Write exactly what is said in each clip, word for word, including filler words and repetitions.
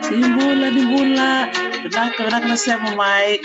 Ni bula, ni bula. Vinaka, vinaka na sema mai.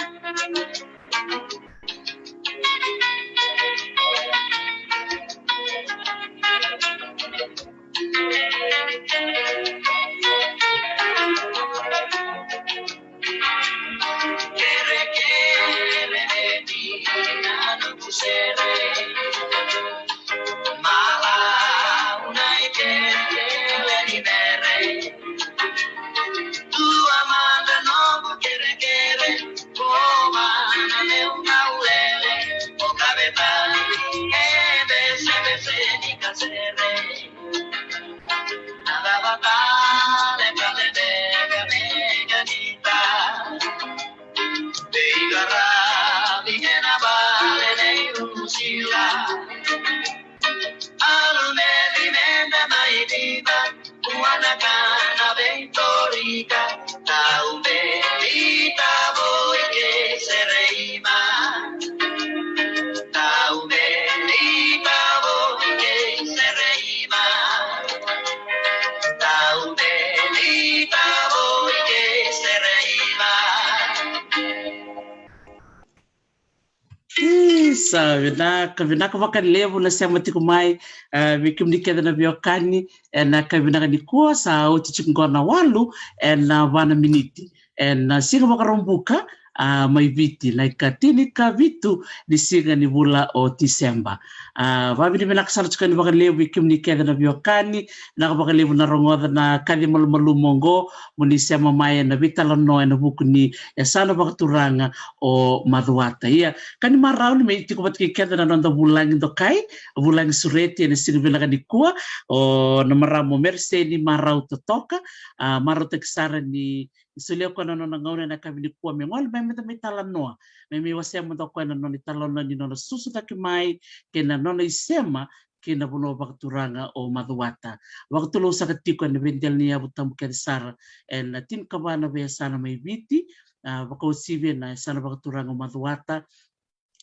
Isa, vinaka, vinaka vakalevu na sema tiko mai, ah, vei kemuni kece na veiwekani, ena yakavi vinaka nikua, sa oti tiko qo na walu ena va na miniti ena siga Vakaraubuka, ah, mai Viti, na ikatini ka vitu ni siga ni vula o Tiseba. Ah, vavinavinaka sara tiko yani vakalevu vei kemuni kece na veiwekani, vinaka vakalevu na rogoca na kaci malumalumu oqo, mo ni sema mai ena veitalanoa ena vuku ni yasana vakaturaga o Macuata. Ia, ka ni marau ni mai tiko vata kei keda na noda vulagi dokai, vulagi sureti ena siga vinaka nikua, o na marama o Meriseni Marau Totoka, ah, marautaki sara ni solia koya na nona gauna ena yakavi nikua me gole mai meda mai talanoa, me mai wasea mada o koya na nona italanoa ni nona susu cake mai kei na nona isema ki na vanua vakaturaga o Macuata. Vakatulou saka tiko ena veidela ni yavu tabu kece sara ena tinikava na veiyasana mai Viti, ah, vakauasivi ena yasana vakaturaga o Macuata.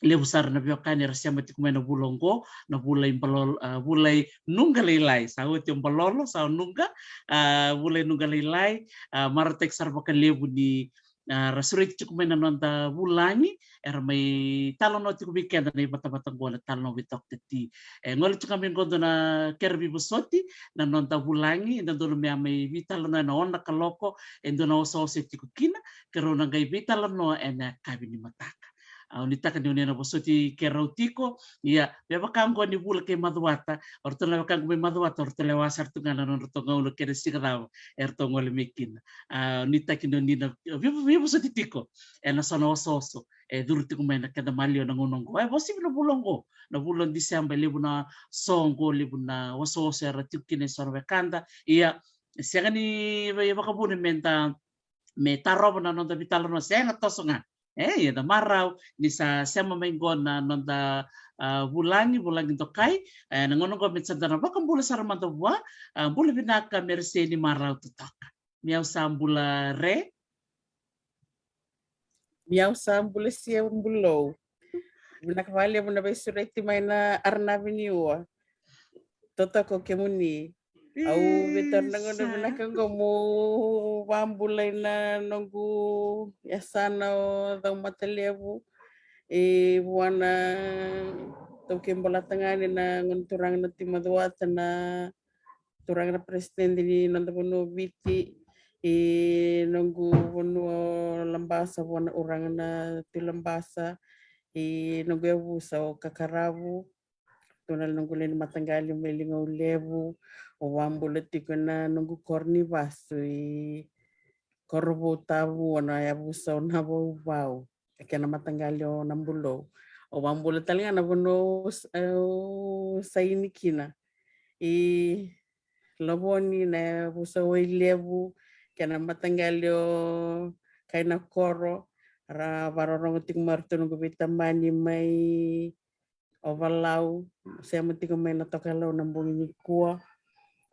Levu sara na veiwekani era sema tiko mai na vula oqo, na vula i Balolo, ah, vula i Nuqa Lailai, sa oti o Balolo, sa o Nuqa, ah, vula i Nuqa Lailai, ah, marautaki sara vakalevu ni, ah, ra sureti tiko mai na noda vulagi, era mai talanoa tiko vei keda na ivatavata qo na talanoa vei Doctor T. E gole tiko ga mai qo dua na kere veivosoti na noda vulagi, e dodonu me a mai veitalanoa ena ono na kaloko, e dua na osooso e tiko kina, keirau na qai veitalanoa ena yakavi ni mataka. Au nuitaka ni o ni na vosoti keirau tiko, ia, me vaka oqo ni vula kei Macuata, o ratou na wekaqu mai Macuata, o ratou lewa sara tu ga na nodratou gauna kei na siga cava eratou gole mai kina. Au nuitaki ni o ni na vei, veivosoti tiko ena so na osooso e curu tiko mai na keda maliwa na gauna oqo. E vosoti na vula oqo, na vula o Tiseba, e levu na so oqo, levu na osooso era tiko kina e so na wekada. Ia, e sega ni vei, vakavuna meda me tarova na noda veitalanoa, sega, toso ga. E, ia da marau ni sa sema mai qo na noda, ah, vulagi, vulagi dokai. E, na gauna qo me sa da na vakabula sara mada vua. Ah, bula vinaka Meriseni Marau Totoka. Miau sa bula re. Miau sa bula sia, bula lou. Vinaka vakalevu na veisureti mai na aranavi ni ua. Totoka o kemuni. Au veitora na gauna vinaka qo meu vakabulai na noqu yasana o Caumatalevu. E vua na taukei Bolatagane, na gone turaga na Tui Macuata, na turaga na peresitedi ni noda vanua o Viti, i noqu vanua o Labasa, vua na uraga na Tui Labasa, i noqu yavusa o Kakaravu, tu na noqu lewe ni mataqali mai Ligaulevu. Au vakabula tiko na noqu koro ni vasu i Korovou, Tavua, na yavusa o Navauvau, e kena mataqali o Nabulou. Au vakabula tale ga na vanua au s-, au saini kina i Lovoni, na yavusa o Wailevu, kena mataqali o Kainakoro. Ra vakarorogo tiko mai o ratou noqu veitamani mai Ovalau, sema tiko mai na Tokalau na bogi nikua.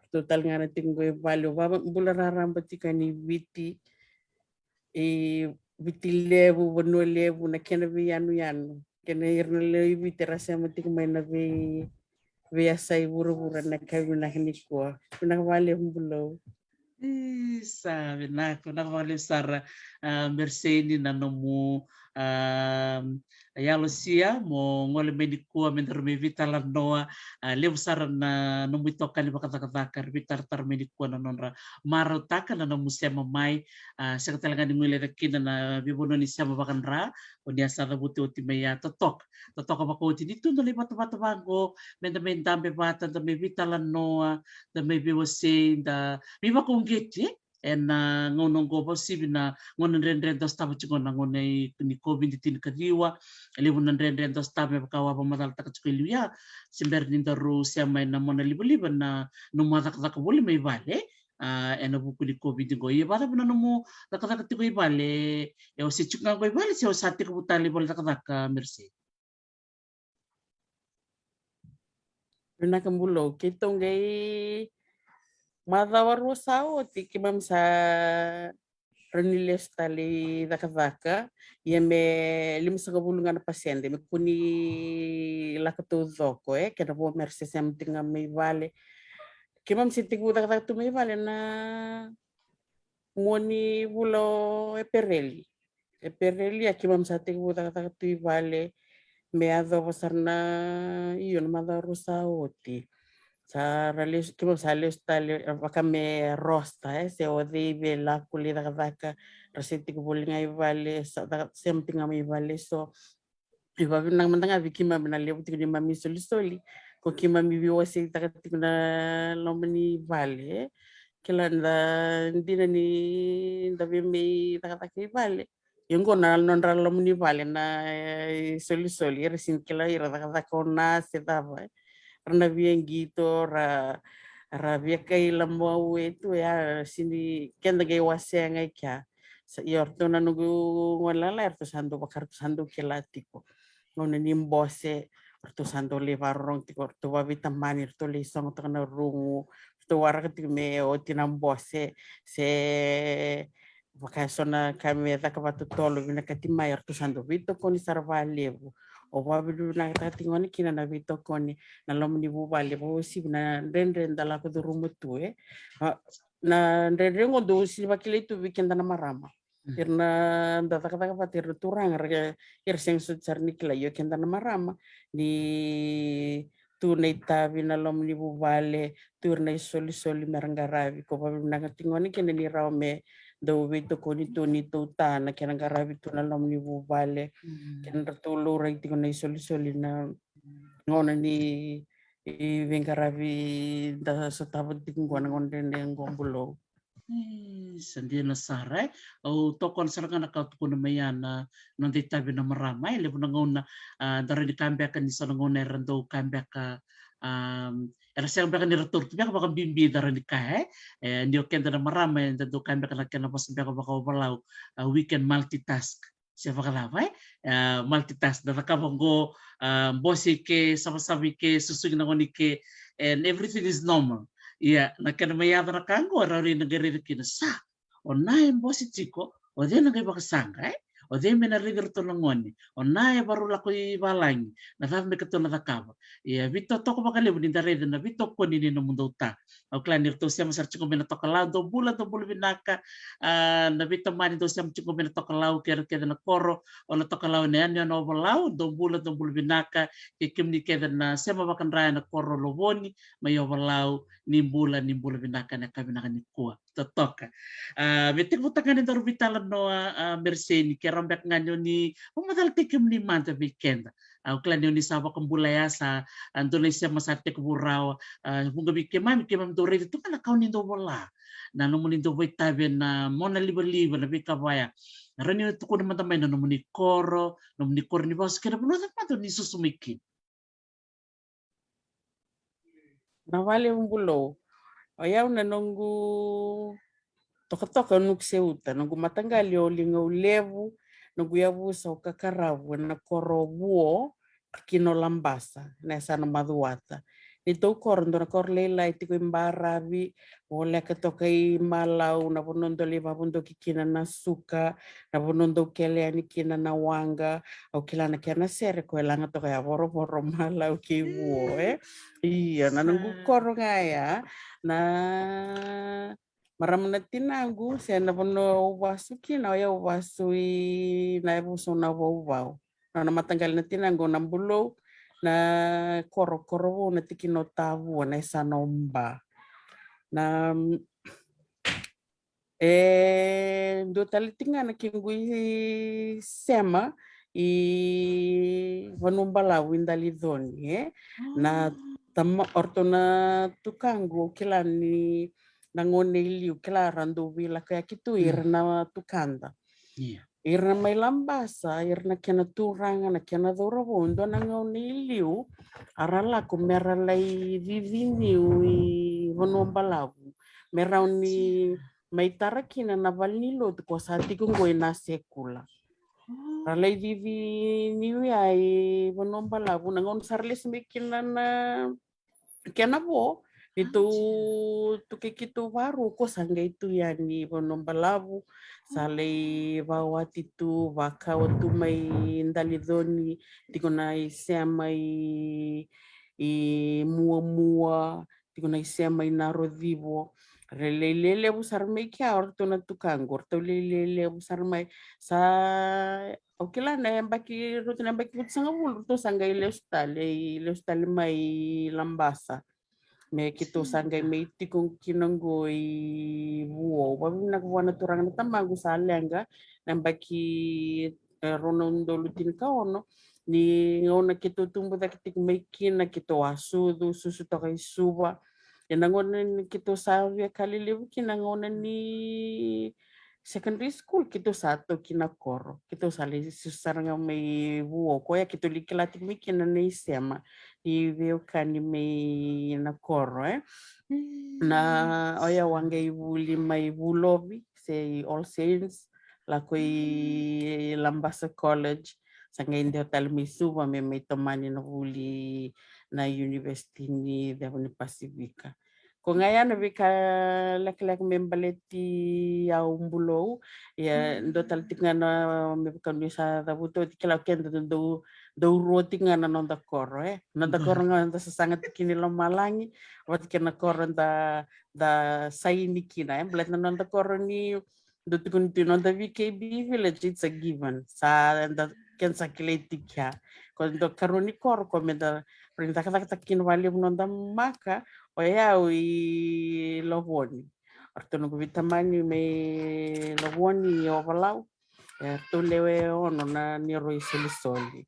Ratou tale ga na tiko qo i vale. Au vakabula raraba tiko yani i Viti, i Viti Levu, Vanua Levu, na kena veiyanuyanu, kei na ira na lewe i Viti era sema tiko mai na vei, veiyasai vuravura. Na ka vinaka nikua. Vinaka vakalevu, Bulou. Isa, vinaka, vinaka vakalevu sara, ah, Merseni, na nomu, ah, yalosia mo gole mai nikua me daru mai veitalanoa. Ah, levu sara na nomu itokani vakacakacaka era veitaratara mai nikua na nodra marautaka na nomu sema mai. Ah, sega tale ga ni guileca kina na veivanua ni sema vakadra o ni a sa cavuti oti mai, a totoka, totoka vakaoti ni tu dua na ivatavata vaqo, me da mai dabe vata, da mai veitalanoa, da mai veiwasei, da mai vakauqeti ena gauna oqo, vakauasivi na gauna dredre da sotava tiko, na gauna i, ni COVID tinikaciwa. E levu na dredre da sotava, me vaka au a vakamacalataka tiko e liu ya, se bera ni daru sema ena monalivaliva na nomu a cakacaka voli mai vale, ah, ena vuku ni COVID qo. Ia, vakacava na nomu cakacaka tiko i vale? E o se tiko ga qo i vale se o sa tekivu tale i vale cakacaka, Mercy? Vinaka, Bulou. Keitou qai, macawa rua sa oti keimami sa rawa ni lesu tale i cakacaka. Ia me limasagavulu ga na pasede me kua ni lako taucoko, e, kena vo me ra se sema tiko ga mai vale. Keimami se tekivu cakacaka tu mai vale na mua ni vula o Epereli. Epereli, a keimami sa tekivu cakacaka tu i vale me yacova sara na, io, na macawa rua sa oti. Sa ra lesu, keimami sa lesu tale, vaka me roster, e, se o cei e lako lai cakacaka, ra se tiko voli ga i vale, sa caka, sema tiko ga mai vale. So e vakavinaka mada ga vei keimami na levu tiko ni keimami solisoli, ko keimami veiwaseitaka tiko na loma ni vale. Kila, da dina ni da via mai cakacaka i vale. Ia oqo na nodra loma ni vale na, e, solisoli, era sega ni kila ira cakacaka o na se cava, e. Ra na via qito, ra, ra via kaila mau e tu, ia, sega ni keda qai wasea ga i kea. Sa, ia o ratou na noqu gone lalai, eratou sa dau vaka, ratou sa dau kila tiko. Gauna ni bose, ratou sa dau lai vakarorogo tiko, ratou vaveitamani, ratou lai sogo toka na rugu, ratou waraka tiko me oti na bose, se vaka eso na ka me caka vakatotolo, vinakati mai, eratou sa dau veitokoni sara vakalevu. Au vakavinavinakataka tiko gona kina na veitokoni na loma ni vuvale, vakauasivi na dredre da lako curuma tu, e. A, na dredre oqo dau sega ni vakilai tu vei keda na marama. Mm. Ira na da cakacaka vata, ira na turaga, ra, ira sega soti sara ni kila. Io, keda na marama, ni tu na itavi na loma ni vuvale, tu ira na isolisoli me ra qaravi. Ko vakavinavinaka tiko gona kina ni rawa me dau veitokoni tu, ni tauta na kena qaravi tu na loma ni vuvale. Mm. Kena ratou laurai tiko na isolisoli na gauna ni, i, veiqaravi da sotava tiko qo na gauna dredre qo, Bulou. E, sa dina sara, e. Au tokona sara ga na ka tukuna mai ya na, na noda itavi na marama, e. Levu na gauna, a, da rawa ni kaya beka ni so na gauna era dau kaya beka, a, era sega beka ni ra taura tu beka vakabibi, da rawa ni kaya, e. E, ni o keda na marama, e, da dau kaya beka na kena vosa beka vakaovalau, a, we can multitask. Se vakacava, e? A, multitask, da cakava qo, a, bose i ke, savasava i ke, susugi na gone i ke, and everything is normal. Ia, na kena mai yaco na ka qo, rawa ni na qai raica kina, sa, o na e bose tiko, o cei na qai vakasaqa, e? O cei me na raici iratou na gone? O na e vakarau lako i valagi, na cava me keitou na cakava? Ia, veitotoka vakalevu ni da raica na veitokoni ni nomudou ta. Au kila ni ratou sema sara tiko mai na Tokalau, dou bula, dou bula vinaka. A, na veitamani dou sema tiko mai na Tokalau, kei ira kece na koro o na Tokalau ena yanuyanu o Valau, dou bula, dou bula vinaka. Kei kemuni kece na sema vakadra ena koro o Lovoni mai o Valau, ni bula, ni bula vinaka ena ka vinaka nikua. Totoka. A, me tekivutaka ga ni daru veitalanoa, a, Mereseni, ke rawa beka ga ni o ni vakamacalataki kemuni mada vei keda. Au kila ni o ni sa vakabula ya, sa, a, dua na isema sa tekivu rawa, a, vuqa vei keimami, keimami dau raica tu ga na ka o ni dau vola. Na nomuni dau vakaitavi ena mona livaliva, na veika vaya. Rawa ni o tukuna mada mai na nomuni koro, nomuni koro ni vasu, kei na vanua cava mada o ni susu mai kina. Na vale o Bulou. O yau na noqu tokatoka o Nuku Seuta, noqu mataqali o Ligaulevu, noqu yavusa o Kakaravu, ena koro o Vuo, kina o Labasa, na yasana o Macuata. Neitou koro, dua na koro lailai tiko i baravi, voleka toka i Malau, na vanua dou lai vakavodoki kina na suka, na vanua dou kele yani kina na waqa. Au kila na kena sere ko e laga toka ya, Vorovoro, Malau kei Vuo, e. Ia, na noqu koro ga ya, na marama na tinaqu, se na vanua au vasu kina, o yau vasu i na yavusa o Navauvau. Na nona mataqali na tinaqu o Nabulou, na koro, koro vou, na tikina o Tavua, na yasana o Ba. Na, e dua tale tiko ga na kequ isema i Vanuabalavu i Daliconi, e. Na tama, o ratou na tukaqu, au kila ni na gauna i liu, kila ra dau veilakoyaki tu ira na tukada. Ia. Ira na mai Labasa, ira na kena turaga, na kena cauravou, dua na gauna i liu, a ra lako me ra lai cici niu i Vanuabalavu. Me rawa ni mai tara kina na valenilotu ko sa tiko qo i Nasekula. Ra lai cici niu ya i Vanuabalavu, na gauna sa ra lesu mai kina na kena vo, ni tou tuke keitou varua ko sa qai tu yani Vanuabalavu, sa lai vawati tu, vakawa tu mai Daliconi, tiko na isema i, i Muamua, tiko na isema i Narocivo. Ra lai lelevu sara mai kea o ratou na tukaqu, o ratou lai lelevu sara mai. Sa au kila na yabaki, rauta na yabaki vitusagavulu, ratou sa qai lesu tale, i lesu tale mai Labasa. Me keitou sa qai mai tiko kina qo i Vuo. Vakavinaka vua na turaga na tamaqu sa leqa, na yabaki, e, rua na udolu tinikaono, ni gauna keitou tubu cake tiko mai kina, keitou a sucu, susu toka i Suva. Ena gauna ni keitou sa via ka lelevu kina, gauna ni secondary school, keitou sa toki na koro. Keitou sa lai susu sara ga mai Vuo. Koya keitou lai kila tiko mai kina na isema ni veiwekani mai na koro, e. Na, o yau a qai vuli mai Vulovi, se i All Saints, lako i Labasa College, sa qai dewa tale mai Suva me mai tomani na vuli na University ni Ceva ni Pasifika. Ko ga ya na veika lekaleka me baleti au Bulou. Ia, dua tale tiko ga na me vaka ni sa cavuta oti, kila o keda dau, dau rua tiko ga na noda koro, e. Noda koro ga da sasaga tiko kina i lomalagi, vata kei na koro da, da saini kina, e. Baleta na noda koro ni dau tukuni tu, noda V K B village, it's a given. Sa da, keda sa kilai tiko ya. Ko dua karua ni koro ko me da rawa ni cakacakataka kina vakalevu noda maka, o yau i Lovoni. O ratou noqu veitamani mai Lovoni, Ovalau. E ratou lewe ono na neirau isolisoli.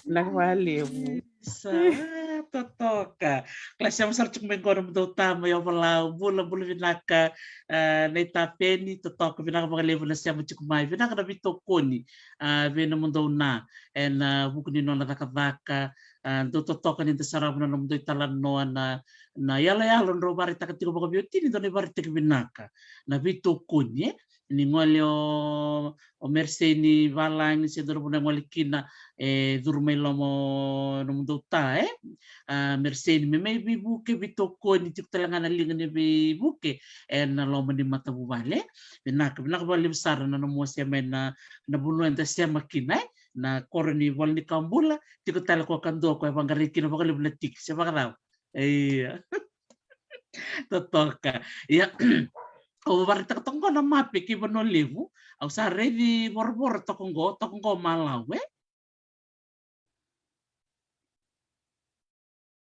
Vinaka vakalevu. Sa, e, totoka. Kila, sema sara tiko mai qo na nomudou ta mai Ovalau, bula, bula vinaka, e, na ita Peni, totoka, vinaka vakalevu na sema tiko mai, vinaka na veitokoni, a, vei nomudou na, ena, a, vuku ni nona cakacaka, a, dau totoka ni da sarava na nomudou italanoa na, na iyaloyalo drau vakaraitaka tiko vakaveiwatini, dau na ivakaraitaki vinaka, na veitokoni, e? ni gole o, o Merseni Valagi, se dua na vanua e gole kina, e curu mai loma o nomudou ta, e? A, Merseni, me mai veivuke, veitokoni, tiko tale ga na liga ni veivuke ena loma ni matavuvale. Vinaka, vinaka vakalevu sara na nomu wasea mai na, na vanua eda sema kina, e? Na koro ni Vola ni Kawa Bula, tiko tale ko kadua ko e vaqarai kina vakalevu na tiki, se vakacava? Ia. Totoka. Ia. Au varaitaka toka qo na mape kei Vanua Levu. Au sa raici voravora toka qo, toka qo Malau, e?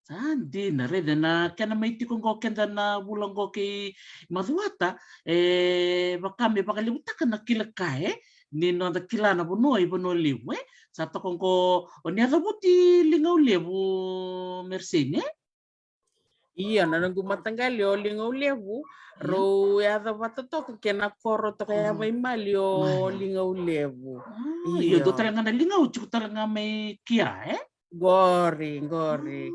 Sa dina, raica na kena mai tiko qo keda na vula qo kei Macuata, e vaka me vakalevutaka na kila ka, e? Ni noda kila na vanua i Vanua Levu, e? Sa toka qo, o ni yacavuti Ligaulevu, Merseni, e? Ia, na noqu mataqali o Ligaulevu, rau yaca vata toka kei na koro toka ya mai Mali o Ligaulevu. Ia, dua tale ga na Ligau, tiko tale ga mai kia, e? Qori, qori.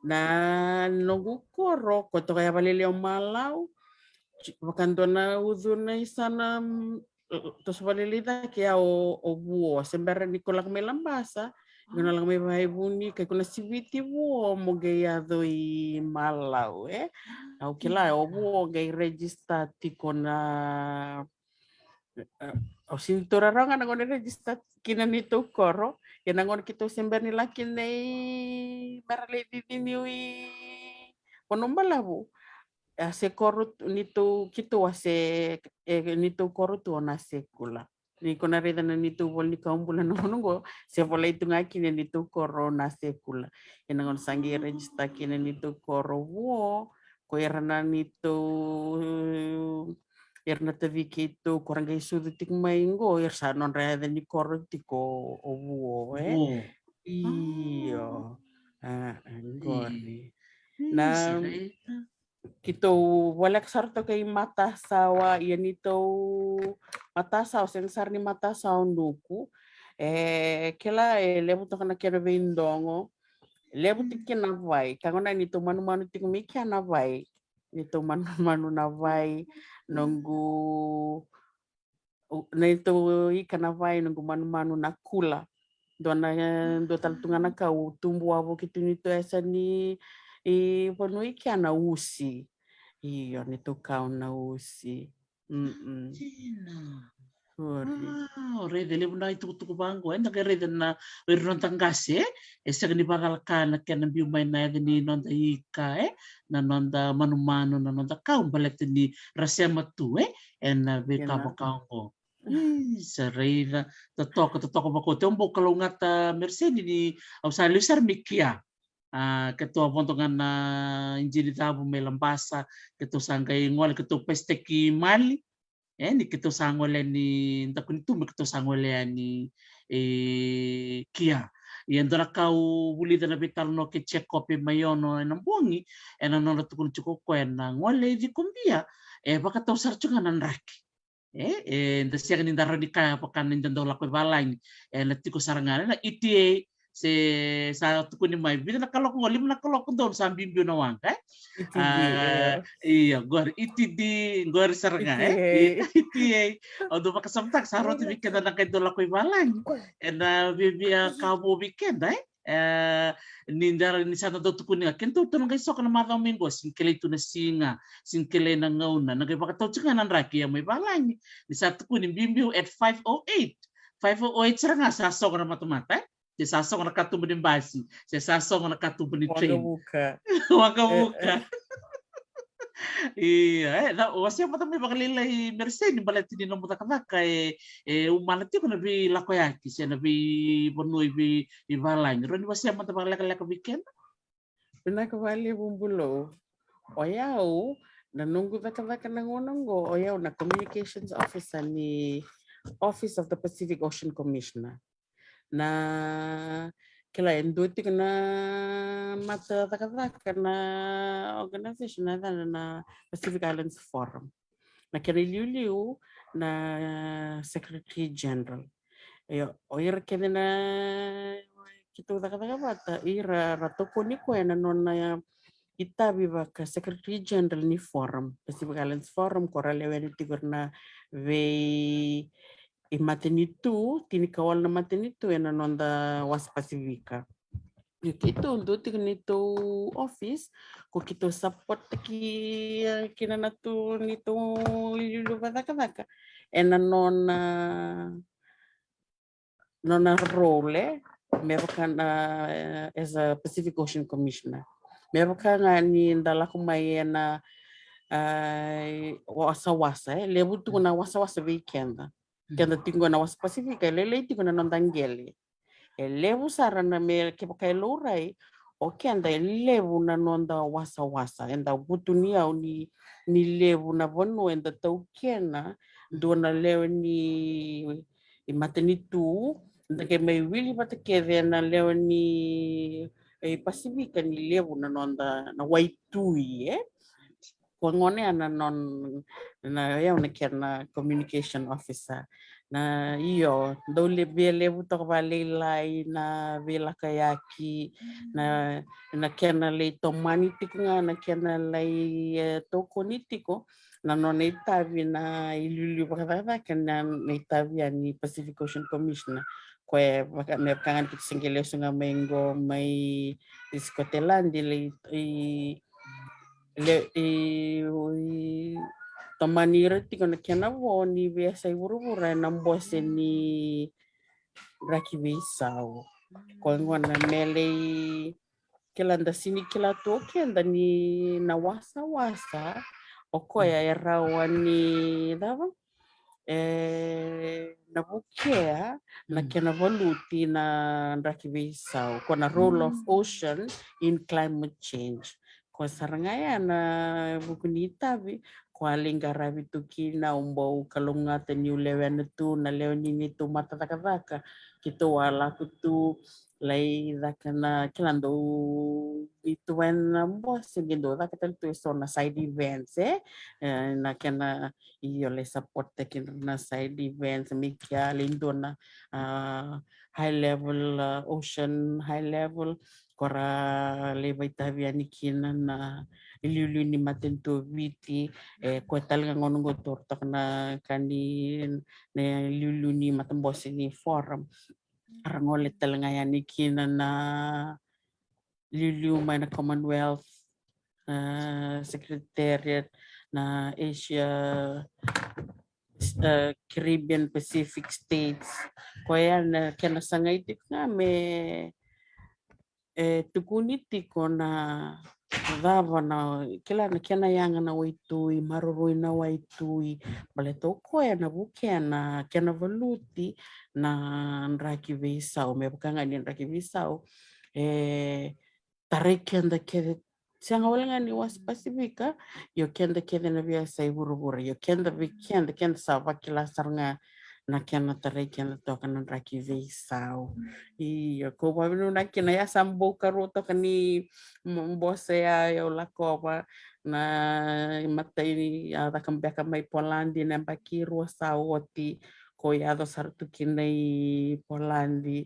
Na noqu koro, ko toka ya valelei o Malau, vakadua na ucu na isana, toso valelei cake ya o, o Vuo, se bera ni ko lako mai Labasa, ko na lako mai Vaivuni, kai ko na siviti Vuo mo qai yaco i Malau, e? Au kila o Vuo qai register tiko na, au sini taura rawa ga na gauna register kina neitou koro, ia na gauna keitou se bera ni lako kina i Meralei Ciciniu i Vanua Balavu. A se koro tu, neitou, keitou a se, e, neitou koro tu o Nasekula. Ni ko na raica na neitou Vola ni Kawa Bula na gauna qo, se volai tu ga kina neitou koro o Nasekula. Ia na gauna sa qai register kina neitou koro Vuo, ko ira na neitou, ira na taci keitou ko ra qai sucu tiko mai qo, ira sa nodra yaca ni koro tiko o Vuo, e? Io. A, qori. Na keitou voleka sara toka i Matasawa, ia neitou Matasawa, sega sara ni Matasawa Nuku. E kila e levu toka na kena veidogo. Levu tiko kina na vai, ka gona neitou manumanu tiko mai kea na vai. Neitou manumanu na vai, noqu, neitou ika na vai, noqu manumanu na kula. Dua na, dua tale tu ga na kau tubu wavoki tu neitou yasa ni, i vanua i kea na usi. Io, neitou kau na usi. Dina. Wow, raica levu na itukutuku vaqo. Eda qai raica na, o ira noda qase, e sega ni vakacalaka na kena biu mai na yaca ni noda ika, e, na noda manumanu, na noda kau, baleta ni ra sema tu, e, ena veika vaka oqo. Isa, raica, totoka, totoka vakaoti. Au bau kalougata, Merseni, ni au sa levu sara mai kea. A, keitou a vodo ga na Ijinicavu mai Labasa, keitou sa qai gole, keitou pasitaki Mali. E, ni keitou sa gole yani, daku ni tubu keitou sa gole yani, e, kea. Ia dua na ka au vulica na veitalanoa kei Jekope mai Ono ena bogi, ena nona tukuna tiko o koya na gole i Cikobia e vakatau sara tiko ga na draki. E, eda sega ni da rawa ni kaya vaka ni da dau lako i valagi. Ena tiko sara ga na E T A, se sa tukuni mai vica na kaloko qo, lima na kaloko donu sa biubiu na waqa, e? E T D, a, io. Io, qori E T D, qori sara ga, e? E T A. E T A. Au dau vakasamataka sa rauti vei keda na qai dau lako i valagi ena viavia ka vou vei keda, e? E, ni da, ni sa da dau tukuni ga, keitou tu na qai soko na macawa mai qo, sini kilai tu na siga, sini kilai na gauna, na qai vakatau tiko ga na draki, ia mai valagi ni sa tukuni biubiu at five oh eight. Five oh eight sara ga sa soko na matamata, e? Se sa soko na katuba ni basi, se sa soko na katuba ni train. Waqavuka. Waqavuka. Ia, e, na, wasea mada mai vakalailai, Merseni, baleta ni nomu cakacaka, e, e umana tiko na veilakoyaki se na veivanua i vei, i valagi. Rawa ni wasea mada vakalekaleka vei keda? Vinaka vakalevu, Bulou. O yau, na noqu cakacaka na gauna oqo, o yau na communications officer ni Office of the Pacific Ocean Commissioner. Na, kila, e dua tiko na mata cakacaka na organization na yacana na Pacific Islands Forum. Na kena iliuliu na Secretary General. Io, o ira kece na keitou cakacaka vata, ira ra tokoni koya na nona itavi vaka Secretary General ni Forum, Pacific Islands Forum, ko ra lewena tiko na vei i matanitu, tinikawalu na matanitu ena noda wasa Pasifika. Io, keitou dua tiko neitou office ko keitou support taki, eh, kina na tu neitou iliuliu vakacakacaka ena nona nona role, eh, me vaka na, eh, as a Pacific Ocean Commissioner. Me vaka ga ni da lako mai ena, ah, wasawasa, eh, levu tiko na wasawasa vei keda. Keda tiko na wasa Pasifika, e lailai tiko na noda qele. E levu sara na me kevaka e laurai, o keda e levu na noda wasawasa. Eda vutuniyau ni, ni levu na vanua eda taukena, dua na lewe ni i matanitu, da qai mai wili vata kece na lewe ni, e, Pasifika ni levu na noda, na waitui, e. Ko gona ya na non, na, yau na kena communication officer. Na, io, dau le, via levu toka vakalailai na veilakoyaki, na, na kena lai tomani tiko ga, na kena lai, e, tokoni tiko, na nona itavi na iliuliu vakacakacaka na, na itavi ya ni Pacific Ocean Commissioner. Koya vaka, me vaka ga ni keitou se qai lesu ga mai qo mai Scotland, lai, i, le, i, i, tomani ira tiko na kena vo ni veiyasai vuravura ena bose ni draki veisau. Koya gona me lai kila da sini kila tu o keda ni na wasawasa o koya e rawa ni cava, e, na vukea na kena valuti na draki veisau, ko na role of ocean in climate change. Ko sara ga ya na vuku ni itavi ko a lai qaravi tu kina, au bau kalougata niu lewena tu na lewe ni neitou mata cakacaka. Keitou a lako tu lai caka na kila dau ni tu ena bose, qai dau caka tale tu eso na side events, e, e, na kena, io, lai support taki na side events, me kea lai dua na, a, high level, a, ocean high level, ko ra lai vakaitavi yani kina na iliuliu ni matanitu o Viti, e, koya tale ga gona qo toro toka na ka ni, na iliuliu ni matabose ni forum. Ra gole tale ga yani kina na liuliu mai na Commonwealth, na Secretariat, na Asia, e, Caribbean, Pacific States. Koya na kena sagai tiko ga me, e, tukuni tiko na cava na, kila na kena yaga na waitui, maroroi na waitui, baleta o koya na vukea na kena valuti na draki veisau, me vaka ga ni draki veisau e tarai keda kece, sega wale ga ni wasa Pasifika, io keda kece na veiyasai vuravura, io keda vei keda, keda sa vakila sara ga na kena tarai keda toka na draki veisau. Io, ko vavinuna kina ya sa bau karua toka ni m-, bose ya, au lakova na imatai ni a caka beka mai Poladi na yabaki rua sa oti, ko yaco sara tu kina i Poladi.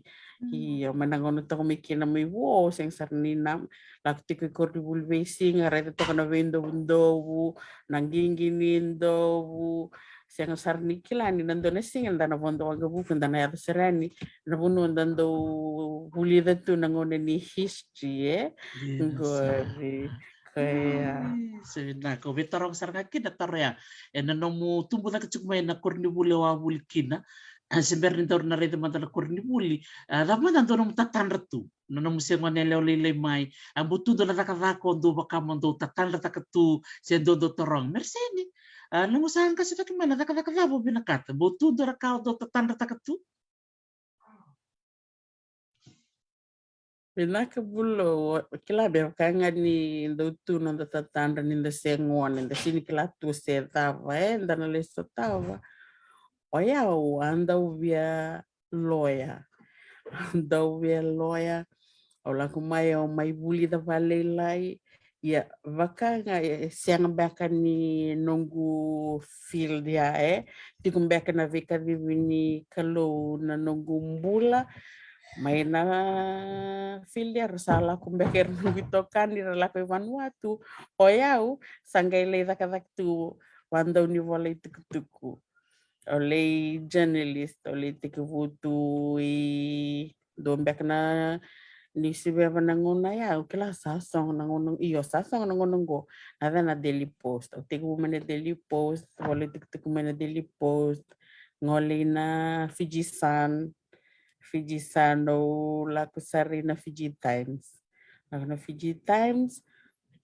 Io, mai na gauna toka mai kina mai vua, au sega sara ni na lako tiko i koronivuli veisiga, raica toka na veidovudovu, na qiqi ni dovu, sega sara ni kila ni na dua na siga da na vodo waqavuka, da na yaco sara yani na vanua da dau vulica tu na gauna ni history, e? Qori. Koya. Se vinaka, au via taroga sara ga kina taro ya. Ena nomu tubu cake tiko mai na koronivuli o a vuli kina, a, se bera ni daru na raica mada na koronivuli, a, cava mada dua nomu tatadra tu? Na nomu se gone yalewa lailai mai, a, bau tu dua na cakacaka o dau vaka mo dau tatadra caka tu, se dua dau taroga. Merseni, a, nomu sa qasi cake mai na cakacaka cava o vinakata? Bau tu dua na ka o dau tatadra caka tu? Vinaka Bulou, kila me vaka ga ni dau tu noda tatadra ni da se gone, da sini kila tu se cava, e, da na lai sotava. O yau a dau via loya. A dau via loya. Au lako mai, au mai vulica vakalailai. Ia, vaka ga, e, sega beka ni noqu field ya, e. Tiko beka na veikacivi ni Kalou na noqu bula. Mai na field era sa lako beka era noqu itokani ra lako i Vanuatu. O yau sa qai lai cakacaka tu vadaunivola itukutuku. Au lai journalist, au lai tekivu tu i dua beka na niusiveva na gauna ya, au kila sa sogo na gauna, io sa sogo na gauna oqo. Na cava na Daily Post, au tekivu mai na Daily Post, vola itukutuku mai na Daily Post, gole i na Fiji Sun, Fiji Sun, au lako sara i na Fiji Times. Lako na Fiji Times,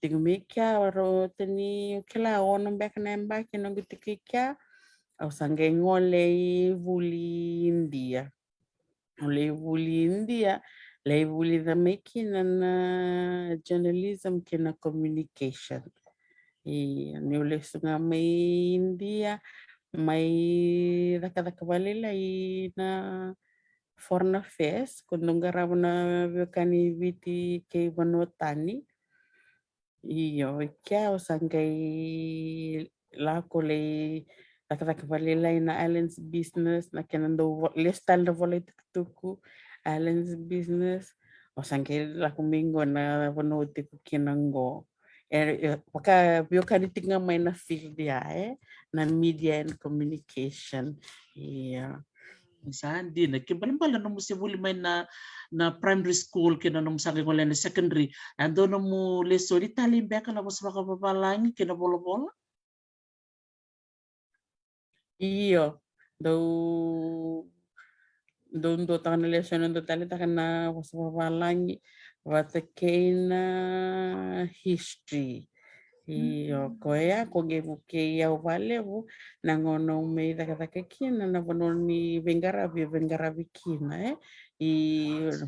tiko mai kea, rauta ni, au kila ono beka na yabaki noqu tiko i kea, au sa qai gole i vuli Idia. Au lai vuli Idia, lai vulica mai kina na journalism kei na communication. Ia niu lesu ga mai Idia, mai cakacaka vakalailai na Foreign Affairs, ko dau qarava na veiwekani Viti kei vanua tani. Io, i kea au sa qai lako lai cakacaka vakalailai na Islands Business, na kena dau vo-, lesu tale na vola itukutuku, Islands Business. Au sa qai lako mai qo na vanua au tiko kina qo. E, e, vaka veiwekani tiko ga mai na field ya, e, na media and communication. Ia. Sa dina, ke balebale nomu se vuli mai na, na primary school, ke na nomu sa qai gole na secondary. A dau nomu lesoni talei beka na vosa vakavavalagi kei na volavola? Io, dau, dau duataka na lesoni, dau taleitaka na vosa vakavalagi vata kei na history. Io, koya ko qai vukei au vakalevu na gauna au mai cakacaka kina na vanua ni veiqaravi, veiqaravi kina, e, i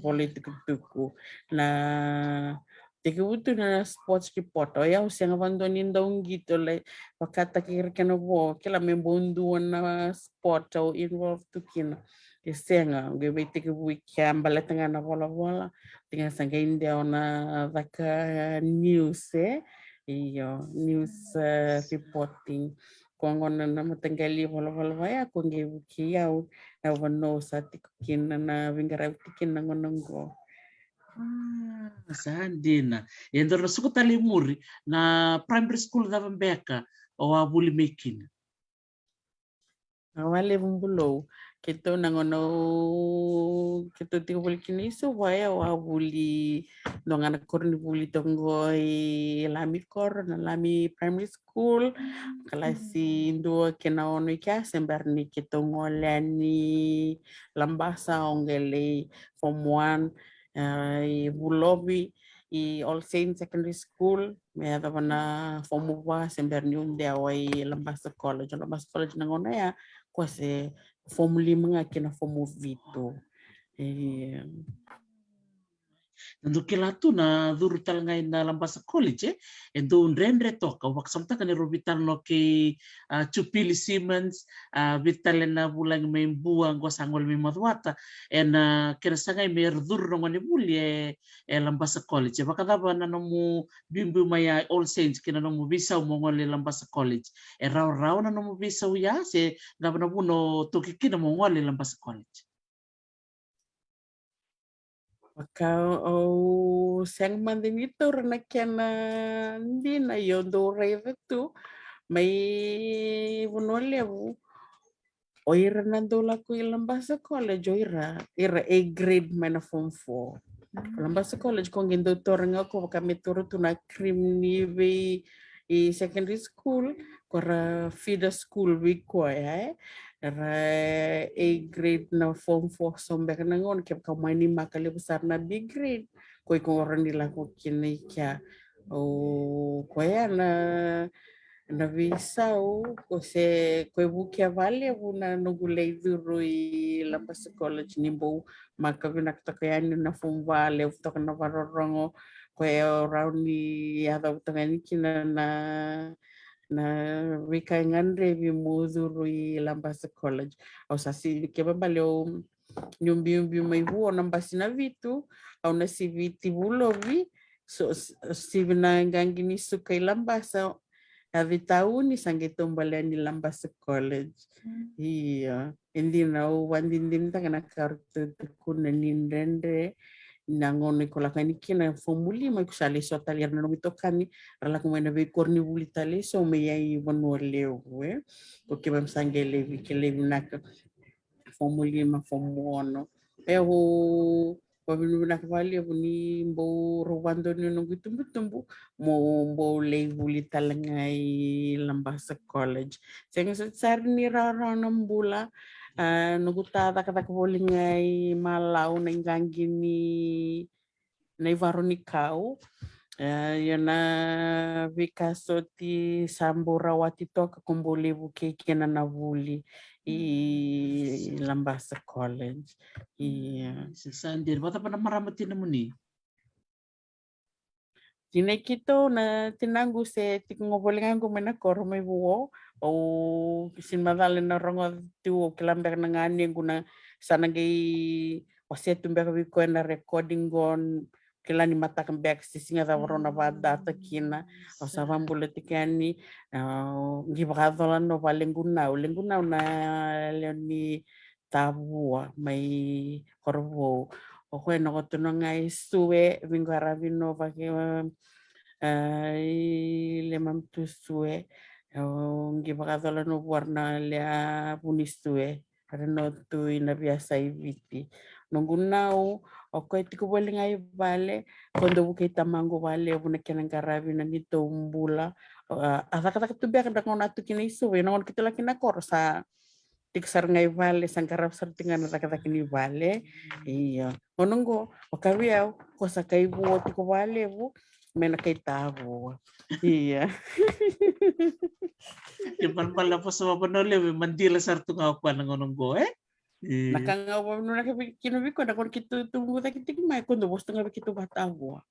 vola itukutuku. Na tekivu tu na sports reporter, o yau sega vakadua ni dau qito, lai vakataki ira kena vo, kila me bau dua na sport au involve tu kina. E sega, qai veitekivu i kea baleta ga na volavola, tiko ga sa qai dewa na caka news, e? Io, news, e, reporting. Ko gona na mataqali volavola vaya, ko qai vukei au na vanua au sa tiko kina, na veiqaravi tiko kina na gauna oqo. A, sa dina. E dua na suka tale i muri, na primary school cava beka o a vuli mai kina? A, vakalevu bulou. Keitou na gauna au, keitou tiko voli kina i Suva, o a vuli dua ga na koronivuli toka qo i Lami koro, na Lami Primary School, kalasi dua kei na ono i kea, se bera ni keitou gole yani Labasa, au qai lai form one, e, i Vulovi, i All Saints Secondary School, me yacova na fomu va, se bera niu dewa i Labasa College. Labasa College na gauna ya, ko se fomu lima ga kei na fomu vitu. E, na dau kila tu na curu tale ga i na Labasa College, e, e dau dredre toka. Au vakasamataka ni rau veitalanoa kei, a, Jupili Simmons, a, vei tale na vulagi mai Bua, qo sa gole mai Macuata, ena kena sagai me ra curu na gonevuli e, e Labasa College. E vakacava na nomu biubiu mai a All Saints kei na nomu veisau mo gole Labasa College? E rawarawa na nomu veisau ya, se cava na vuna o toki kina mo gole Labasa College? Vaka au sega mada ni taura na kena dina, io dau raica tu mai Vanua Levu. O ira na dau lako i Labasa College, o ira, ira A grade mai na form four. Labasa College ko qai dau taura ga ko vaka me taura tu na cream ni vei i secondary school, ko ra feeder school vei koya, e. Ra A grade na form four so beka na gauna, kevaka mai ni maka levu sara na B grade, ko iko ra ni lako kina i kea. O koya na, na veisau, ko se, ko e vukea vakalevu na noqu lai curu i Labasa College ni bau maka vinaka toka yani na form va, levu toka na vakarorogo, ko e rawa ni yacova toka yani kina na, na veika e gadrevi mo curu i Labasa College. Au sa si, kevaka bale au niu biubiu mai Vua na basi na vitu, au na siviti Vulovi, so, s-, sivi na qaqi ni suka i Labasa, Yaco i tauni sa qai taubale yani Labasa College. Io, e dina au vakadinadinataka na ka ratou tukuna ni dredre na gauna iko lako yani kina fomu lima, iko sa lai so tale ira na nomu itokani, ra lako mai na veikoronivuli tale e so mai yani Vanua Levu, e. Ko keimami sa qai laivi, ke laivi naka fomu lima, fomu ono. E, au vakavinavinaka vakalevu ni bau rau vakadonui noqu itubutubu mo bau lai vuli tale ga i Labasa College. Sega soti sara ni rawarawa na bula, a, noqu ta cakacaka voli ga i Malau na iqaqi ni na ivaro ni kau. E, ia na veika soti sa bau rawati toka ko bau lai vukei kina na vuli i Labasa College. Ia. Sa dina, vakacava na marama tinamuni? Tinai keitou na tinaqu se tiko ga voli ga qo mai na koro mai Vuo. Au sini macala na rogo tu, au kila beka na ganequ na sa na qai wasea tu beka vei koya na recording qo, kila ni mataka beka se siga cava rau na vakadata kina. Au sa vakabula tiko yani, a, qai vakacola no va lequ nau, lequ nau na lewe ni Tavua mai Korovou. O koya na koto no ga i Sue, veiqaravi no vake, a, i Lemamtu Sue. O qai vakacola no vua na lewe Vunisue. Era no tu ina veiyasai Viti. Noqu nau, o koya tiko voli ga i vale, ko dau vukei tamaqu vakalevu na kena qaravi na neitou bula. A, a cakacaka tu beka na gauna tu kina i Suva, na gauna keitou lako kina koro sa tiko sara ga i vale, sa qaravi sara tiko ga na cakacaka ni vale. Io. Gauna qo, vaka vei au, ko sa kai Vuo tiko vakalevu, me na kai Tavua. Ia. Ke balabala vosa vakavanua levu, e madila sara tu ga o koya na gauna qo, e? Na ka ga au vavinunaka kina vei koya, na gauna keitou tubu cake tiko mai, ko dau vosa tu ga vei keitou vakatavua.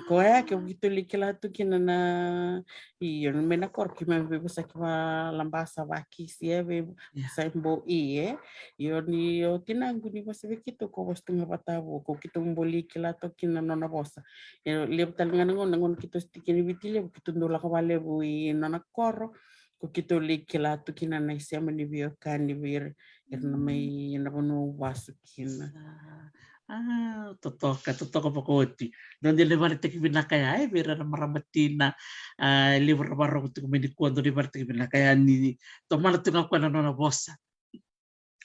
Koya ke keitou lai kila tu kina na, io, mai na koro keimami veivosaki vaLabasa, vakisi, e, vei sa bau i, e. Io, ni o tinaqu ni vosa vei keitou, ko vosa tu ga vakatavua, ko keitou bau lai kila tu kina na nona vosa. E levu tale ga na gauna, na gauna keitou tiko kina i Viti Levu, keitou dau lako vakalevu i nona koro, ko keitou lai kila tu kina na isema ni veiwekani vei ira, ira na mai na vanua au vasu kina. A, totoka, totoka vakaoti. Dua dei na ivakaraitaki vinaka ya, e, vei ira na marama tina, a, levu ra vakarogo tiko mai nikua, dua na ivakaraitaki vinaka ya ni tomana tu ga o koya na nona vosa.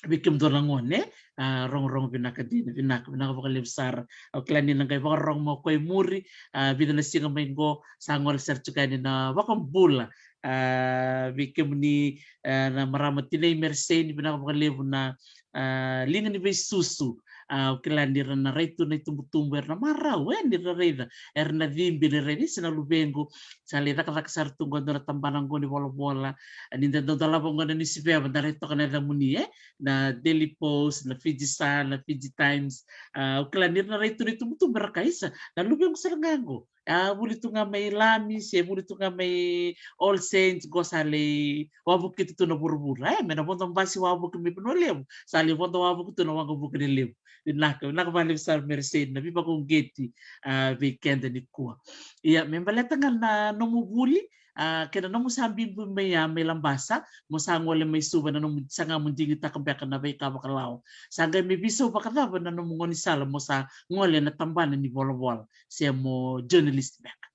Vei kemudou na gone, a, rogorogo vinaka dina, vinaka, vinaka vakalevu sara. Au kila ni na qai vakarorogo mai o koya i muri, a, vica na siga mai qo, sa gole sara tiko yani na vakabula. A, vei kemuni, a, na marama tinai Mereseni, vinaka vakalevu na, a, liga ni veisusu. A, au kila ni ra na rai tu na itubutubu, era na marau, e, ni ra raica, era na cibi ni raica, isa na luvequ, sa lai cakacaka sara tu qo dua na tabana qo ni volavola. A, ni da dau dolava qo na niusiveva, da rai toka na yacamuni, e, na Daily Post, na Fiji Sun, na Fiji Times. A, au kila ni ra na rai tu na itubutubu, era kaya, isa, na luvequ sara ga qo. A, vuli tu ga mai Lami, se vuli tu ga mai All Saints, qo sa lai wavoki tu na vuravura. E, mai na vodo basi wavoki mai Vanua Levu, sa lai vodo wavoki tu na waqavuka ni levu. Vinaka, vinaka vakalevu sara Mereseni, na veivakauqeti, a, vei keda nikua. Ia, me baleta ga na nomu vuli, a, kei na nomu sa biubiu mai ya mai Labasa, mo sa gole mai Suva, na nomu saga mo digitaka beka na veika vakalawa. Sa qai mai veisau vakacava na nomu gaunisala mo sa gole na tabana ni volavola, se mo journalist beka?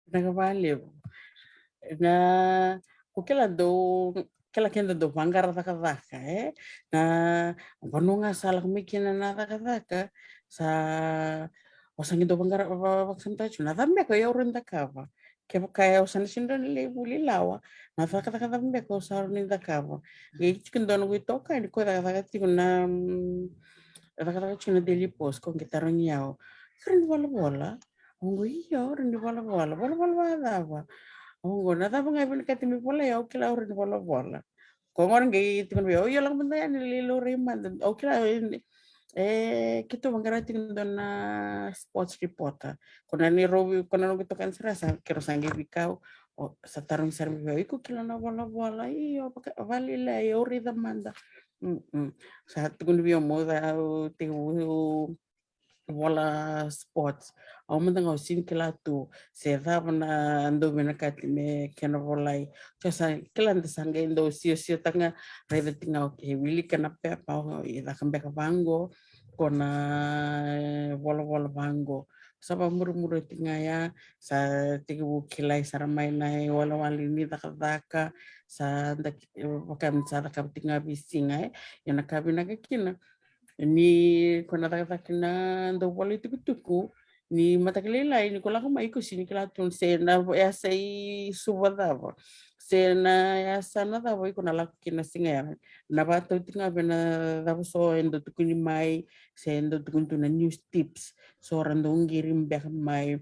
Vinaka vakalevu. Na, ko kila dau, kila keda dau vaqara cakacaka, e? Na vanua ga sa lako mai kina na cakacaka, sa, o sa qai dau vaqara, va, va, vakasamataka tiko, na cava beka au rawa ni cakava? Kevaka au sa na sega ni lai vuli lawa, na cakacaka cava beka au sa rawa ni cakava? Qai tiko dua noqu itokani, ko cakacaka tiko na, mm, cakacaka tiko na Daily Post, ko qai tarogi au, ke rawa ni volavola? Au qo, io, rawa ni volavola. Volavola vakacava? Au qo, na cava ga e vinakati me volai, au kila au rawa ni volavola. Ko gona qai tukuna vei au, io, lako mada yani, lai laurai mada. Au kila, e, e, keitou vaqara tiko dua na sports reporter. Ko na ni rovi, ko na noqu itokani sara, sa, keirau sa qai veikau, o, sa tarogi sara mai vei au, iko kila na volavola? Io, vaka, vakalailai, au raica mada. Mm, mm. Sa tukuni vei au mo, au, te, au, vola sports. Au mada ga au sini kila tu se cava na dau vinakati me kena volai. Sa kila da sa qai dau siosio taka ga, raica tiko ga, okay, wilika na pepa, o, e caka beka vaqo, ko na volavola vaqo. Sa vamurimuri tiko ga ya, sa tekivu kilai sara mai na iwalewale ni cakacaka, sa da, vaka me sa cakava tiko ga veisiga, e. Ia na ka vinaka kina ni ko na cakacaka na dau vola itukutuku, ni mataka lailai ni ko lako mai iko sini kila tu se na yasa i Suva cava, se na yasana cava iko na lako kina siga ya. Na vakatau tiko ga vei na cava so e dau tukuni mai, se e dau tukuni tu na news tips, so ra dau qiri beka mai,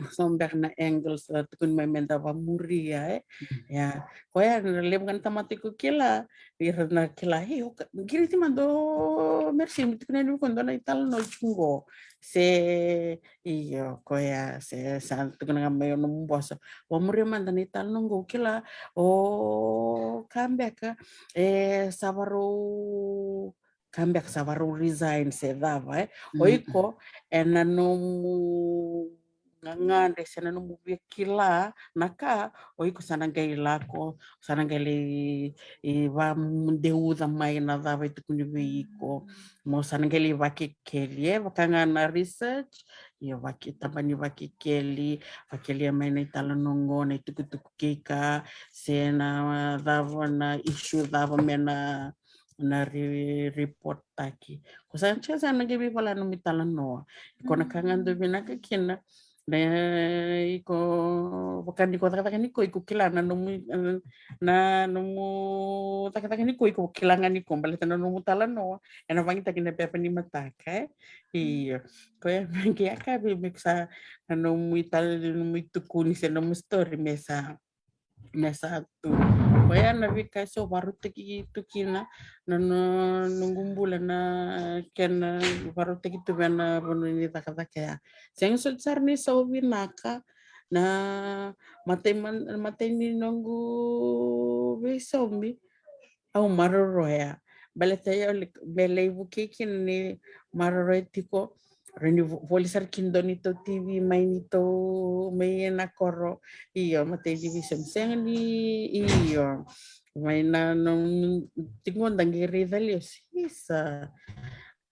so beka na angles ra tukuni mai me da vamuria, e. Ia, koya na levu ga na tamata iko kila, ira na kila, e, o ka, qiriti mada o Mercy, me tukuna yani vei iko dua na italanoa tiko qo. Se, io, koya, se sa tukuna ga mai o nomu boso, vamuria mada na italanoa qo, kila, o ka beka, e, sa varau, ka beka sa varau resign se cava, e. O iko, ena nomu gagadre se na nomu via kila na ka, o iko sa na qai lako, sa na qai lai, e, vadeuca mai na cava e tukuni vei iko. Mo sa na qai lai vakekeli, e, vaka ga na research, io, vake, tabani vakekeli, vakelia mai na italanoa qo, na itukutuku kei ka, se na cava na issue cava me na na ri-, report taki. Ko sa, sa, sa na qai veivala nomu italanoa. Ko na ka ga dau vinaka kina. Na, iko, vaka ni ko cakacaka ni ko, iko kila na nomu, na nomu cakacaka ni ko, iko kila ga ni ko, baleta na nomu talanoa ena vagitaki na pepa ni mataka, e. Io. Koya me qai yakavi me sa na nomu itala, nomu itukuni se nomu story me sa me sa tu. Koya na veika eso varautaki tu kina na, na noqu bula, na kena varautaki tu vei na vanua ni cakacaka ya. Sega soti sara ni sau vinaka na matai, ma-, matai ni noqu veisaumi. Au maroroya. Baleta ya, au like, me lai vukei kina ni maroroya tiko. Ra ni vo-, voli sara kina dua ni tou T V mai ni tou, mai na koro. Io, matai ni veisaumi, sega ni, io. Mai na, na, tiko da qai raica lesu. Isa.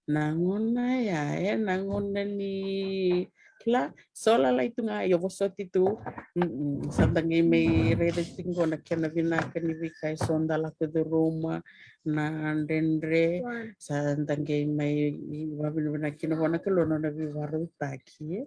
Na gauna ya, e, na gauna ni, kila, so lalai tu ga, io, vosoti tu. Mm-mm. Sa da qai mai raica tiko na kena vinaka ni veika eso da lako curuma, na dredre. Sa da qai mai vavinavinaka kina vua na Kalou na nona veivarautaki, e.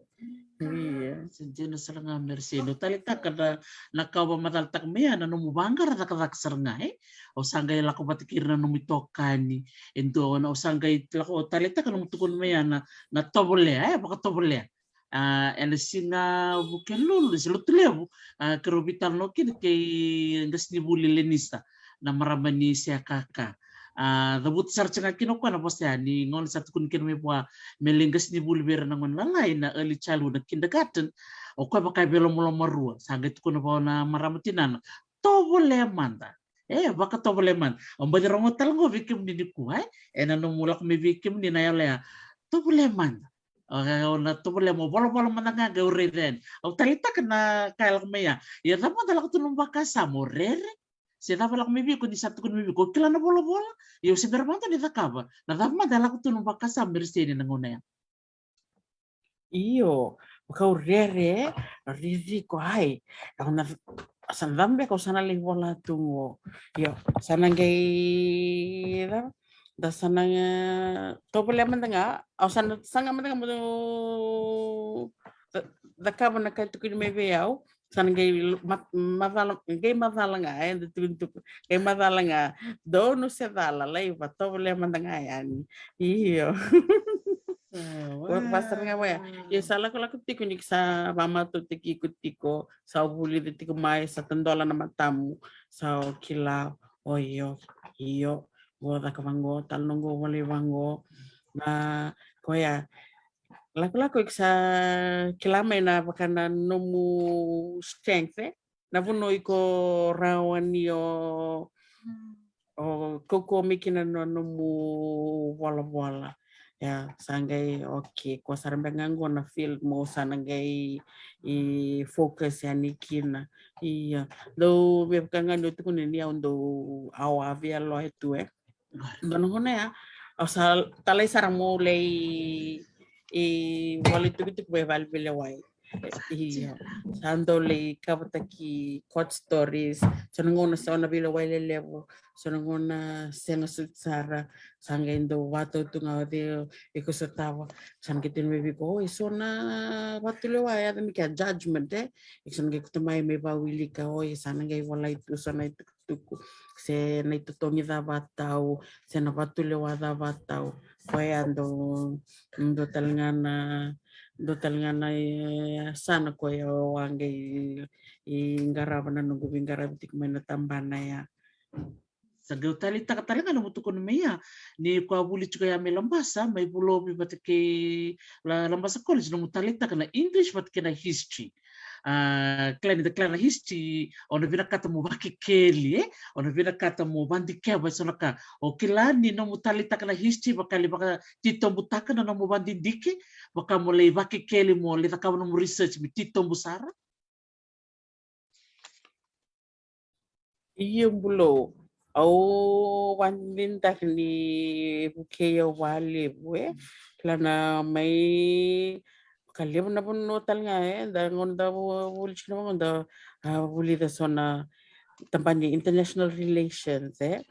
Ia. Sa dina sara ga, Meriseni. Au taleitaka na, na ka au vakamacalataka mai ya na nomu vaqara cakacaka sara ga, e. Au sa qai lako vata kei ira na nomu itokani. E dua, au sa qai lako, au taleitaka nomu tukuna mai ya na, na tovolea, e, vakatovolea. A, ena siga Vukelulu, se Lotulevu, a, keirau veitalanoa kina kei qasenivuli Lenisa, na marama ni C K K. A, cavuta sara tiko ga kina o koya na vosa ya ni gauna sa tukuni kina mai vua me lai qasenivuli vei ira na gone lalai na early childhood, na kindergarten. O koya vaka e veilomalomarua, sa qai tukuna vua na marama tinana, tovolea mada. E, vakatovolea mada. Au baci rogoca tale ga vei kemuni nikua, e. Ena nomu lako mai vei kemuni na yalo ya. Tovolea mada. O, o na tovolea mo volavola mada ga qai au raica yani. Au taleitaka na ka e lako mai ya. Ia cava mada e lako tu nomu vakasama, o rere? Se cava e lako mai vei iko ni sa tukuni mai vei iko, o kila na volavola? Ia o se bera mada ni cakava. Na cava mada e lako tu nomu vakasama, Meriseni, na gauna ya? Io, vaka au rere, riri ko ai. Au na, sa na cava beka au sa na lai vola tu qo. Io, sa na qai, cava? Da sa na, e, tovolea mada ga, au sa na saga mada ga mo, ca-, cakava na ka e tukuni mai vei au, sa na qai ma-, macala, qai macala ga, e, da tukuni tu, qai macala ga, donu se cala, laiva, tovolea mada ga yani. Io. Au vakasara ga vaya. Io, sa lakolako tiko ni sa vakamatautaki iko tiko, sa vulica tiko mai, sa tadola na matamu, sa o kila, o io, io, qo caka vaqo, talanoa qo volai vaqo. Na, koya, lakolako iko sa kila mai na vaka na nomu strength, e? Na vanua iko rawa ni o, o kaukauwa mai kina na nomu volavola. Ia, sa qai, okay, ko sara beka ga qo na field mo sa na qai, i focus yani kina. Ia, dou me vaka ga ni o tukuni ni au dou au a via loya tu e. Dua na gauna ya, au sa talai sara mo lai, i vola itukutuku mai vale veilewai. Io. Sa dau lai cover-taki court stories. So na gauna sa na veilewai lelevu. So na gauna sega soti sara. Sa qai dau vatau tu ga o cei iko sotava. Sa na qai tukuna mai vei iko, oi, so na vatulewa e yaco mai ke a judgment, e. Iko sa na qai kauta mai me vawilika, oi, sa na qai volai tu so na itukutuku. Se na itotogi cava tau, se na vatulewa cava tau. Koya dau, dau tale ga na, dau tale ga na, e, yasana koya au a qai, i qarava na noqu veiqaravi tiko mai na tabana ya. Sa qai taleitaka tale ga na nomu tukuna mai ya, ni ko a vuli tiko ya mai Labasa, mai Vulovi vata kei La-, Labasa College, nomu taleitaka na English vata kei na history. A, kila ni da kila na history, o na vinakata mo vakekeli, e? O na vinakata mo vadikeva eso na ka. O kila ni nomu taleitaka na history, vaka lai vakatitobutaka na nomu vadidike, vaka mo lai vakekeli, mo lai cakava nomu research me titobu sara. Io, Bulou. Au vadidike ni vukei au vakalevu, e. Kila na mai, ka levu na vanua tale ga, e. Da gauna da vu-, vuli tiko na vanua da, a, vulica so na tabana ni international relations, e.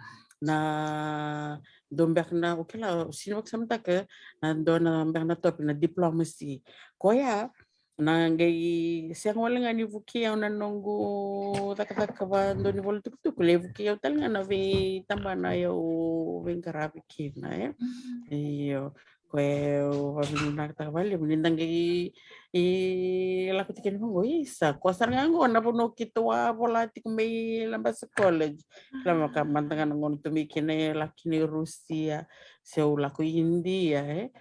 Na dua beka na, okay, la, sini vakasamataka, na dua na beka na topic na diplomacy. Koya, na qai sega wale ga ni vukei au na noqu cakacaka vadua ni vola tukutuku, lai vukei au tale ga na veitabana au veiqaravi kina, e. Io, koya au vakavinavinakataka vakalevu ni da qai, i, lako tiko ni vaqo, isa, koya sara ga qo na vanua keitou a vola tiko mai Labasa College. Kila maka mada ga na gauna tou mai kina, e, lako kina i Rusia, se au lako i India, e.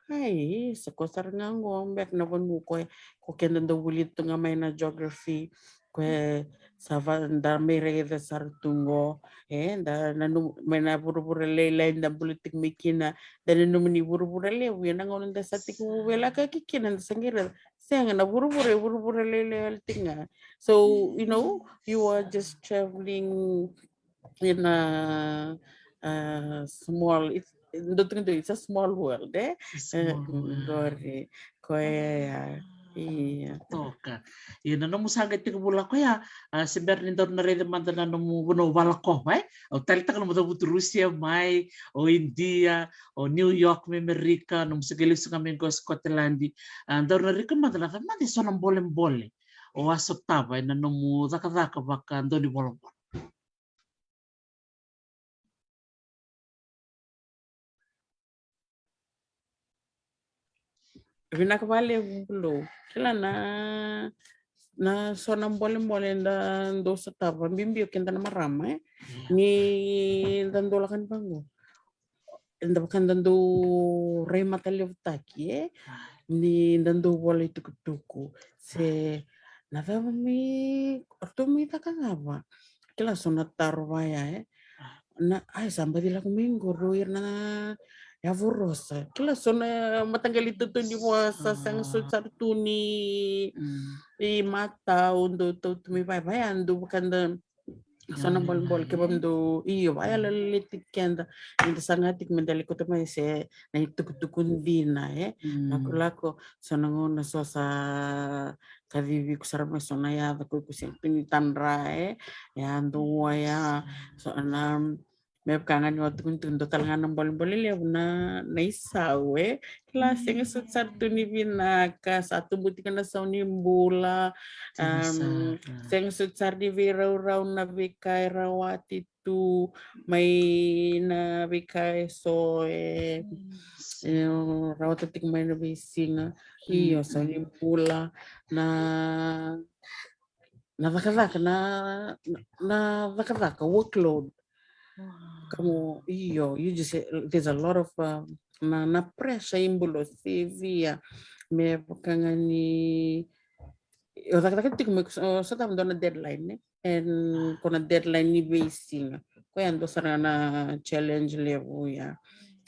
Ai, sa koya sara ga qo beka na vanua koya, ko keda dau vuli tu ga mai na geography, koya sa va, da mai raica sara tu qo, e, da nanuma mai na vuravura lailai da bula tiko mai kina, da nanuma ni vuravura levu, ia na gauna da sa tiko veilakoyaki kina, da sa qai raica, sega, na vuravura, e vuravura lailai wale tiko ga. So, you know, you are just traveling in a, uh, small, it's, dou tukuna, it's a small world, e? It's a small world. Qori, koya, ia. Toka. Ia na nomu sa qai tekivu lako ya, a, se bera ni daru na raica mada na nomu vanua o valakova, e? Au taleitaka nomu cavutu Rusia mai, o India, o New York mai Amerika, nomu sa qai lesu ga mai qo Scotland. A, daru na raica mada na cava mada eso na bolebole o a sotava ena nomu cakacaka vakadua ni volavola. Vinaka vakalevu Bulou. Kila na, na so na bolebole da dau sotava, bibi o keda na marama, e? Ni da dau lako ni vaqo, eda vaka da dau rai matalevutaki, e? Ni da dau vola itukutuku se na cava me ratou mai caka cava. Kila so na taro vaya, e? Na, ai, sa baci lako mai qo rau ira na yavorosa. Kila so na mataqali itutu ni vosa, sega soti sara tu ni matau dau tau tu mai vaya, vaya dau vaka da so na bolebole, kevaka dau, io, vaya leleti keda. Ni da saga tiko me da lai kauta mai se na itukutuku dina, e? Lakolako, so na gauna so sa kacivi iko sara mai so na yaca ko iko sega tu ni tadra, e? Ya dua ya, so na, me vaka ga ni o tukuni tu, dua tale ga na bolebole levu na, na isau, e? Kila sega soti sara tu ni vinaka, sa tubu tiko na sau ni bula, sega soti sara ni veiraurau na veika e rawati tu mai na veika eso, e, e rawata tiko mai na veisiga. Io, sau ni bula, na, na cakacaka, na, na cakacaka, workload. Kamu, io, you just, there's a lot of, uh, na, na pressure i bula, sivia. Me vaka ga ni o cakacaka tiko me, o sotava dua na deadline, ne? And ko na deadline ni veisiga. Koya dua sara na challenge levu ya.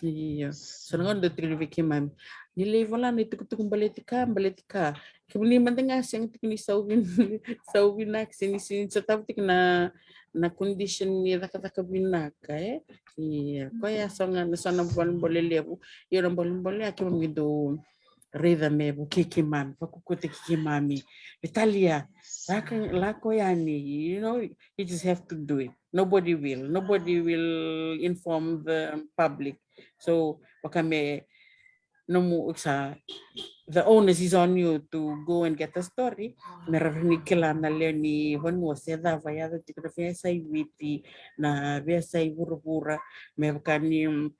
Io. So na gauna dau tukuni vei keimami, ni lai vola na itukutuku baleti ka, baleti ka. Kemuni mada ga sega tiko ni sau vin-, sau vinaka, se ni, se ni sotava tiko na, na condition ni cakacaka vinaka, e? Io. Koya so ga na, so na bolebole levu. Io, na bolebole ya keimami dau raica me vukei keimami, vakukutaki keimami. Vitalia, lako, lako yani, you know, you just have to do it. Nobody will, nobody will inform the public. So, vaka me nomu, sa, the onus is on you to go and get the story. Me rawa ni kila na lewe ni vanua se cava e yaco tiko, na veiyasai Viti, na veiyasai vuravura, me vaka ni, mm,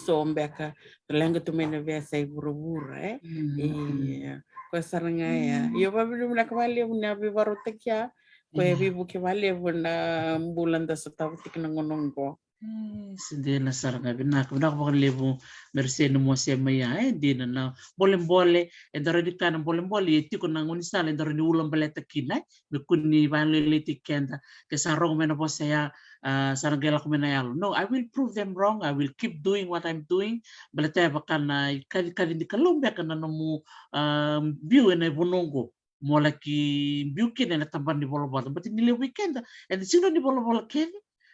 so beka, leqa tu mai na veiyasai vuravura, e? Mm. Ia, koya sara ga ya. Mm. Io, vavinavinaka vakalevu na veivakarautaki ya, koya, mm, veivuke vakalevu na bula da sotava tiko na gauna oqo. Mm, sa dina sara ga, vinaka, vinaka vakalevu, Meriseni, mo se mai ya, e? Dina na bolebole, e, da rawa ni kaya na bolebole, e tiko na gaunisala, e, da rawa ni ulabaleta kina, e? Me kua ni vakalailaitaki keda, ke sa rogo mai na vosa ya, a, sa na qai lako mai na yalo. No, I will prove them wrong. I will keep doing what I'm doing. Baleta e vaka na ikacikaci ni Kalou beka na nomu, a, biu ena vanua oqo. Mo laki biu kina ena tabana ni volavola. Baleta ni levu vei keda, eda sega ni volavola kece.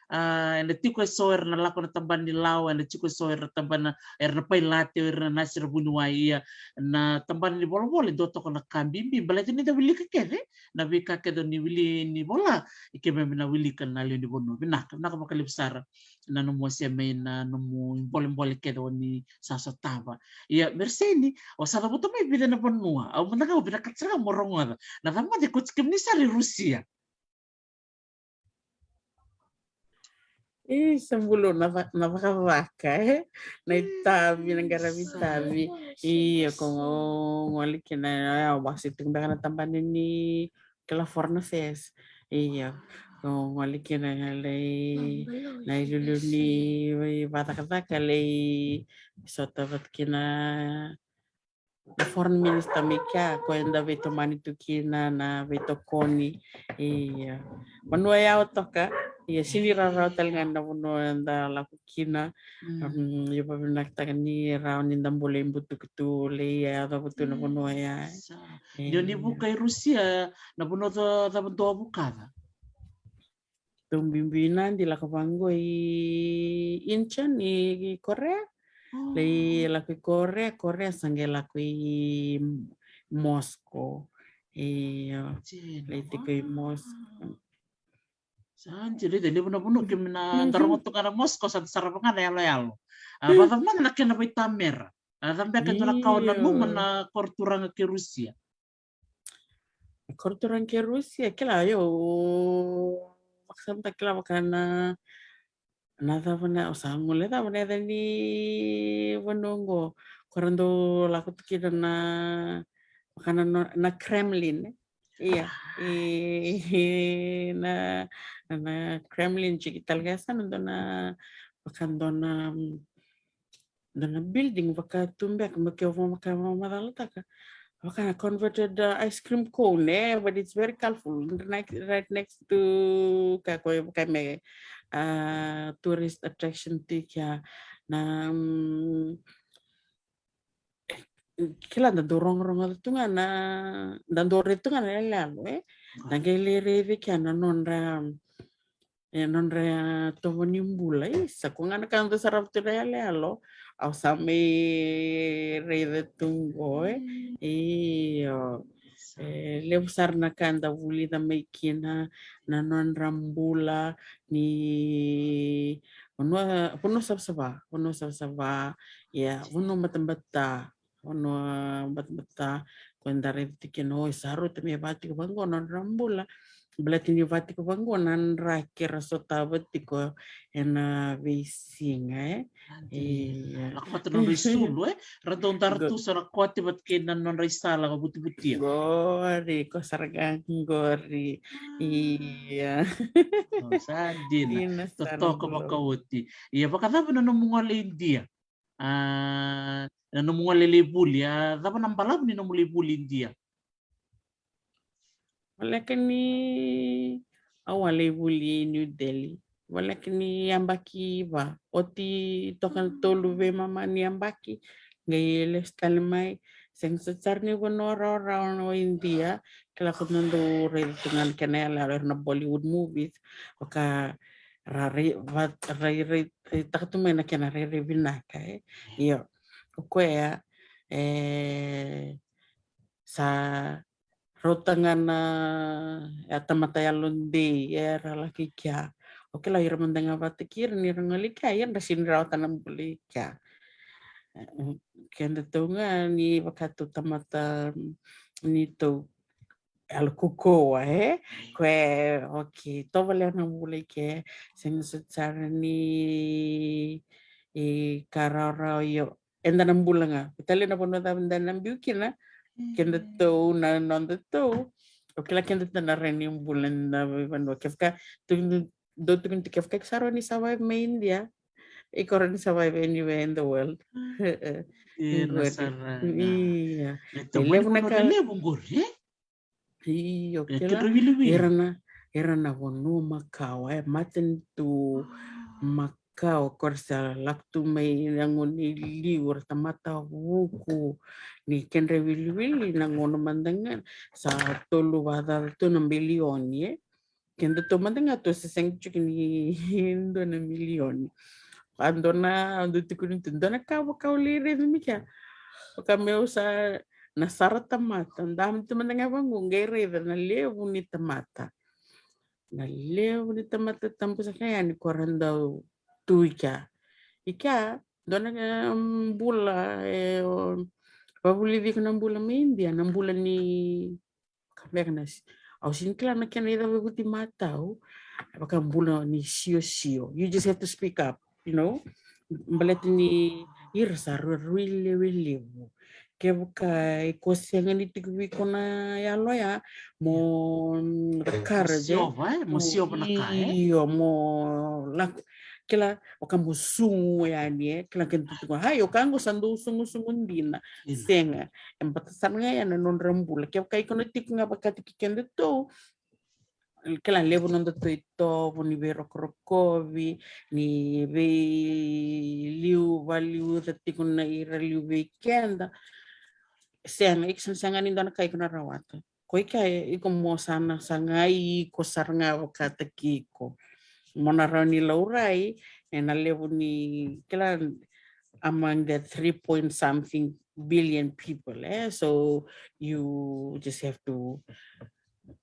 A, ena tiko eso era na lako na tabana ni lawa, ena tiko eso era na tabana, era na pailate, era na nasi, era vuniwai, ia na tabana ni volavola e dua toka na ka bibi, baleta ni da wilika kece na veika kece ni wili ni vola, i keimami na wilika na lewe ni vanua. Vinaka, vinaka vakalevu sara na nomu wasea mai na nomu bolebole kece o ni sa sotava. Ia, Meriseni, o sa cavuta mai vica na vanua? Au mada ga au vinakata sara ga mo rogoca. Na cava mada e kauti kemuni sara i Rusia? E, sa bula na ca-, na cakacaka, e? Na itavi, na qaravi itavi. Ia, ko go-, gole kina, e, au wasea tiko beka na tabana ni kila Foreign Affairs. Ia, ko gole kina na lai, na iliuliu ni vakacakacaka, lai sota vata kina na foreign minister mai kea, ko eda veitomani tu kina, na veitokoni. Ia, vanua yawa toka. Ia, sega ni rawarawa tale ga na vanua eda lako kina. Mm. Mm, ia, vavinavinakataka ni rawa ni da bula i butuki tu, lai yacova tu na vanua ya. Sa. Ia. Ni o ni vuka i Rusia, na vanua ca-, cava dou a vukaca? Dou biubiu i Nadi, lako vaqo i Incheon, i Korea. Oh. Lai lako i Korea, Korea sa qai lako i Moscow. Io, lai tiko i Moscow. Sa dina, raica, levu na vanua keimami na, mm, da rogo tu ga na Moscow, sa da sarava ga na yaloyalo. A, vacava mada na kena veitamera? A, cava beka e dua na ka o nanuma na koro turaga kei Rusia? Koro turaga kei Rusia, kila, io, vakasamataka, kila, vaka na, na cava na, o sa gole cava na yaca ni vanua oqo, ko ra dau lako tu kina na, vaka na, na, na Kremlin, e? Ia, e, na, na Kremlin, tiko tale ga sa na dua na, vaka dua na, mm, dua na building vaka tu beka, me ke vaka vakamacalataka. Vaka na converted, uh, ice cream cone, e, but it's very colorful. Right next, right next to ka ko vaka me, uh, tourist attraction tiko ya na, mm, kila, da dau rogorogo tu ga na, da dau raica tu ga na yaloyalo, e? Da qai lai raica kina na nodra, e, nodra, e, tovo ni bula, e? Sa ko ga na ka da sarava tu na yaloyalo, au sa mai raica tu qo, e? Mm. Io. E levu sara na ka da vulica mai kina na nodra bula ni vanua, vanua savasava, vanua savasava, ia, vanua batabata, vanua batabata, ko da raica tiko kina, oi, sa rauta me vaka tiko vaqo na nodra bula. Baleta ni vaka tiko vaqo na draki era sotava tiko ena veisiga, e? Io. Lako vata na nodra isulu, e? Ra dau dara tu sa na kote vata kei na nodra isala ka vutivutia. Qori, ko sara ga qori. Ia. O, sa dina. Dina sara. Totoka qo. Vakaoti. Ia, vakacava na nomu gole i Idia? A, na nomu gole lai vuli, a cava na balavu ni nomu lai vuli i Idia? Voleka ni au a lai vuli i New Delhi. voleka ni yabaki va, oti toka na tolu veimama ni yabaki, qai lesu tale mai. Sega soti sara ni vanua rawarawa o Idia, kila ko na dau raica tu ga na kena yaloyalo era na Bollywood movies, vaka ra rai, va, rai, rai, raitaka tu mai na kena rairai vinaka, e. Io, o koya, e, sa rauta ga na, e, tamata yalodei, e, ra laki kea. O kila ira mada ga vata kei ira ni ra gole kea, ia ra sini rawata na bula i kea. E, keda tou ga ni vaka tou tamata ni tou yalo kukowa, e? Ko e, okay, tovolea na bula i ke, sega soti sara ni, e, ka rawarawa, io, eda na bula ga. Tale na vanua cava eda na biu kina, keda tou na noda tou. O kila keda tou na rai ni bula na vanua. Kevaka, tu, dou tukuni tu kevaka iko sa rawa ni survive mai India, iko rawa ni survive anywhere in the world. Ira sara ga. Ia. E levu na ka levu qori, e? Io, kila. Ira na, ira na vanua makawa, e, matanitu makawa, ko ra sa lako tu mai na gauna i liu, ra tamata vuku, ni kedra wiliwili na gauna mada ga, sa tolu vakacaca tu na bilioni, e. Keda tou mada ga tou se sega tiko ni dua na milioni. A dua na, dua tiko ni tu, dua na ka vaka au lai raica mai kea. Vaka meu sa na sara tamata, da tu mada ga vaqo qai raica na levu ni tamata. Na levu ni tamata tabu saka yani ko ra dau tu i kea. I kea, dua na, um, bula, e, o, vavulici iko na bula mai India, na bula ni Ka beka na si-, au sini kila na kena icava e vuti matau, vaka bula ni siosio. You just have to speak up, you know. Baleta ni ira sa rui lewe levu. Kevaka iko sega ni tiko vei iko na yalo ya, mo, mm, encourage, e? Mo siova, e? Mo siova na ka, e? Io, mo lako, kila, vaka mo sugu yani, e? Kila kena tu tiko, hai, o ka qo sa dou sugusugu dina. Sega. E bata sara ga ya na nodra bula. Kevaka iko na tiko ga vakataki kedatou, kila levu nodatou itovo ni veirokorokovi, ni veiliu, valiuca tiko na ira liu vei keda. Sega, iko sa na sega ni dua na ka iko na rawata. Ko ika iko mo sa na sagai iko sara ga vakataki iko. Mo na rawa ni laurai ena levu ni, kila, among the three point something billion people, e? So you just have to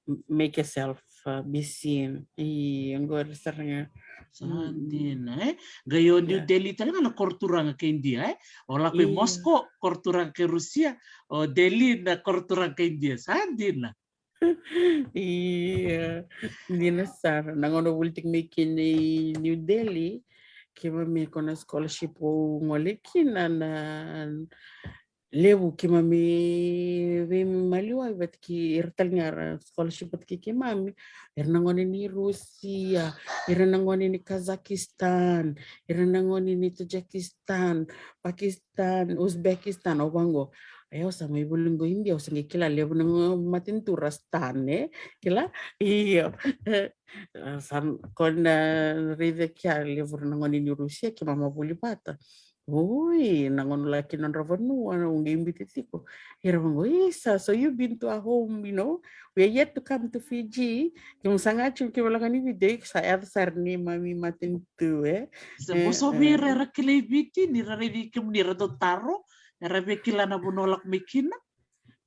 m-, make yourself, uh, be seen. Io, qori sara ga. Sa dina, e? Qai o New Delhi tale ga na koroturaga kei India, e? O lako i Moscow, koroturaga kei Rusia, o Delhi na koroturaga kei India. Sa dina. Io, dina sara. Na gauna vuli tiko mai kina i New Delhi, keimami ko na scholarship au gole kina na levu keimami veimaliwai vata kei ira tale ga era scholarship vata kei keimami. Ira na gone ni Rusia, ira na gone ni Kazakhstan, ira na gone ni Tajikistan, Pakistan, Uzbekistan, au vaqo. Au sa mai vuli qo India, au sa qai kila levu na matanitu ra stan, e? Kila? Io. Sa ko na raica kea levu na gone ni Rusia keimami vuli vata. Oi, na gauna laki nodra vanua, au qai biuta tiko. Era vaqo, isa, so you've been to our home, you know. We are yet to come to Fiji. Keimami saga tiko, keimami lako ni Viti, sa yaco sara neimami matanitu, e. Sa vosa vei ira era kilai Viti, ni ra raici kemuni, era dau taro, era via kila na vanua lako mai kina.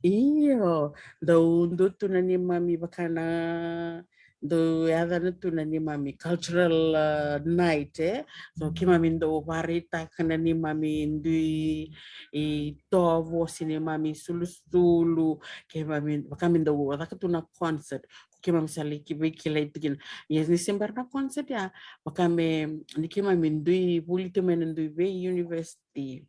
Io, dau, dau tu na neimami vaka na, dau yacana tu na neimami cultural, uh, night, e. So keimami dau vakaraitaka na neimami dui itovo se neimami sulusulu, keimami, vaka me dau caka tu na concert, keimami sa lai veikilai tu kina. Ia ni se bera na concert ya, vaka me, ni keimami dui vuli tu mai na dui vei university.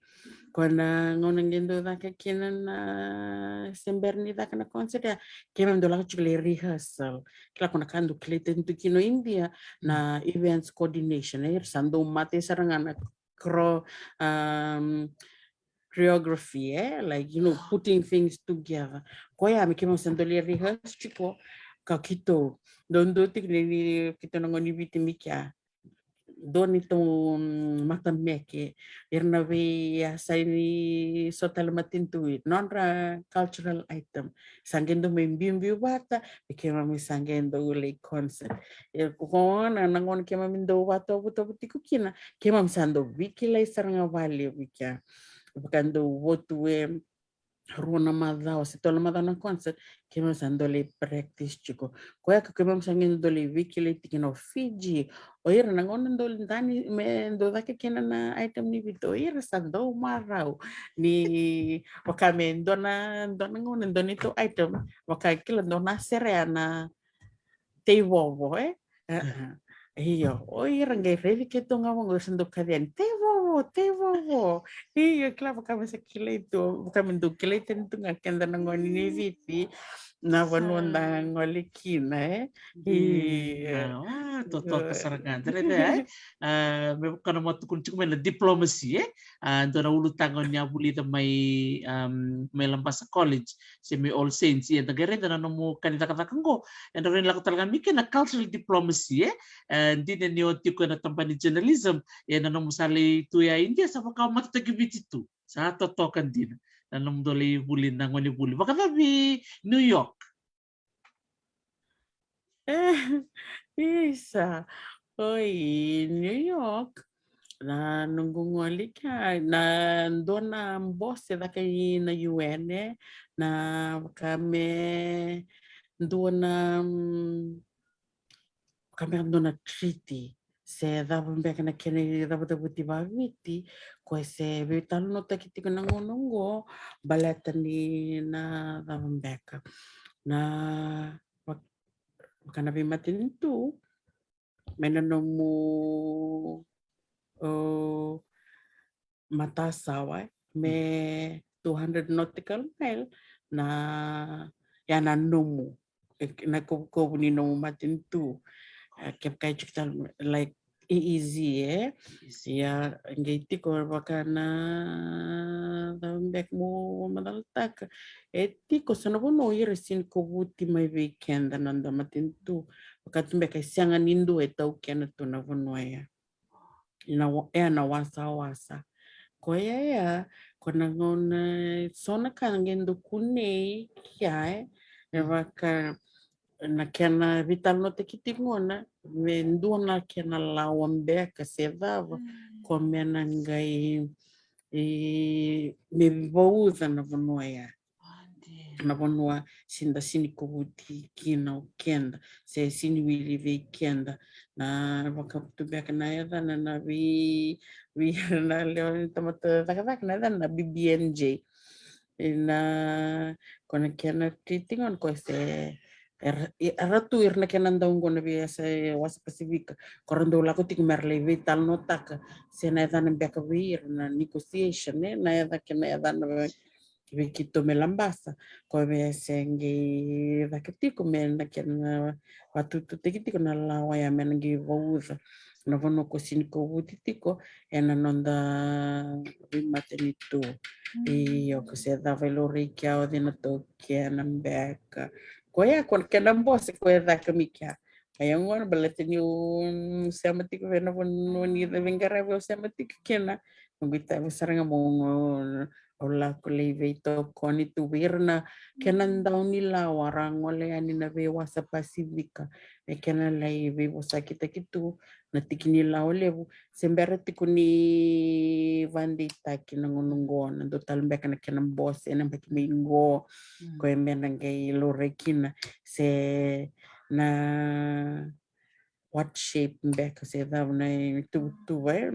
Ko na gauna qai dau caka kina na, se bera ni caka na concert ya, keimami dau lako tiko lai rehearsal. Kila ko na ka dau kilai tani tu kina o India na events coordination, e, sa dau matai sara ga na cro-, um, choreography, e, like, you know, putting things together. Koya me keimami sa dau lai rehearse tiko, ka keitou dau dau tiko ni, ni keitou na gone ni Viti mai kea. dua ni tou, mm, matameke, ira na veiyasai ni so tale matanitu, nodra cultural item. Sa qai dau mai biubiu vata, e keimami sa qai dau lai concert. E ko na, na gauna keimami dau vatovutovu tiko kina, keimami sa dau veikilai sara ga vakalevu kea. Vaka dau votu e rua na macawa se tolu na macawa na concert, keimami sa dau lai practice tiko. Koya ka keimami sa qai dau lai veikilai tiko na Fiji. O ira na gauna dau dani me dau caka kina na item ni Viti, o ira sa dau marau. Ni vaka me dua na, dua na gauna dua ni tou item, vaka kila dua na serea na teivovo, e? Io, o ira qai raici keitou ga vaqo, sa dau kaci yani, teivovo, teivovo. Io, kila vaka me sa kilai tu, vaka me dau kilai tani tu ga keda na gone ni Viti, na vanua da gole kina, e? Io. Totoka sara ga, dere, e? Me vaka na mo tukuna tiko mai na diplomacy, e? A, dua na ulutaga ni a vulica mai, um, mai Labasa College, se mai All Saints, ia da qai raica na nomu kani cakacaka qo, e na rawa ni lako tale ga mai kina na cultural diplomacy, e? E, dina ni o tiko e na tabana ni journalism, e na nomu sa lai tu ya India, sa vaka o matataki Viti tu, sa totoka dina na nomu dau lai vuli na gone vuli. Vakacava i New York? Isa, oi, New York. Na noqu gole kea, na dua na bose caka i na U N, e, na vaka me dua na, mm, vaka me dua na treaty se cava beka na kena icavucavuti vaviti, ko e se veitalanoataki tiko na gauna oqo, baleta ni na cava beka na vak-, vaka na veimatanitu, mai na nomu, o, matasawa, e, me two hundred nautical mile na, ya na nomu, e, na kovukovu ni nomu matanitu. E, kevaka e tiko tale, like, E E Z, e? Ia, qai tiko vaka na cava beka mo vakamacalataka. E tiko so na vanua ira sini kovuti mai vei keda na noda matanitu. Vaka tu beka e sega ni dua e taukena tu na vanua ya. Na wa-, e na wasawasa. Koya ya, ko na gauna, so na ka qai dau kunei kea, e, e vaka na kena veitalanoataki tiko gona, me dua na kena lawa beka se cava, ko me na qai, e, me vauca na vanua ya. Na vanua sini da sini kovuti kina o keda, se sini wili vei keda. Na vaka tu beka na yacana na vei, vei na lewe ni tamata cakacaka na yacana na B B N J. Na, ko na kena treaty gona ko se, era, era tu ira na kena dau qo na veiyasa, e, wasa Pasifika. Ko ra dau lako tiko me ra lai veitalanoataka. Se na yacana beka vei ira na negotiation, e, na yaca kena yacana vei vei keitou mai Labasa, ko vei se qai caka tiko me na kena vakatututaki tiko na lawa ya me na qai vauca na vanua ko sini kovuti tiko e na noda veimatanitu. Io, ko se cava e laurai kea o cei na taukena beka. Koya ko na kena bose ko e caka mai kea. Ia gona baleta niu, mm, sema tiko vei na vanua ni veiqaravi au sema tiko kina. Noqu itavi sara ga mo au lako lai veitokoni tu vei ira na kena dau ni lawa ra gole yani na veiwasa Pasifika. Me kena lai veivosakitaki tu na tiki ni lawa levu. Se bera tiko ni vadeitaki na gauna oqo, na dua tale beka na kena bose ena yabaki mai qo. Ko e me na qai laurai kina se na what shape beka se cava na ituvatuva, e.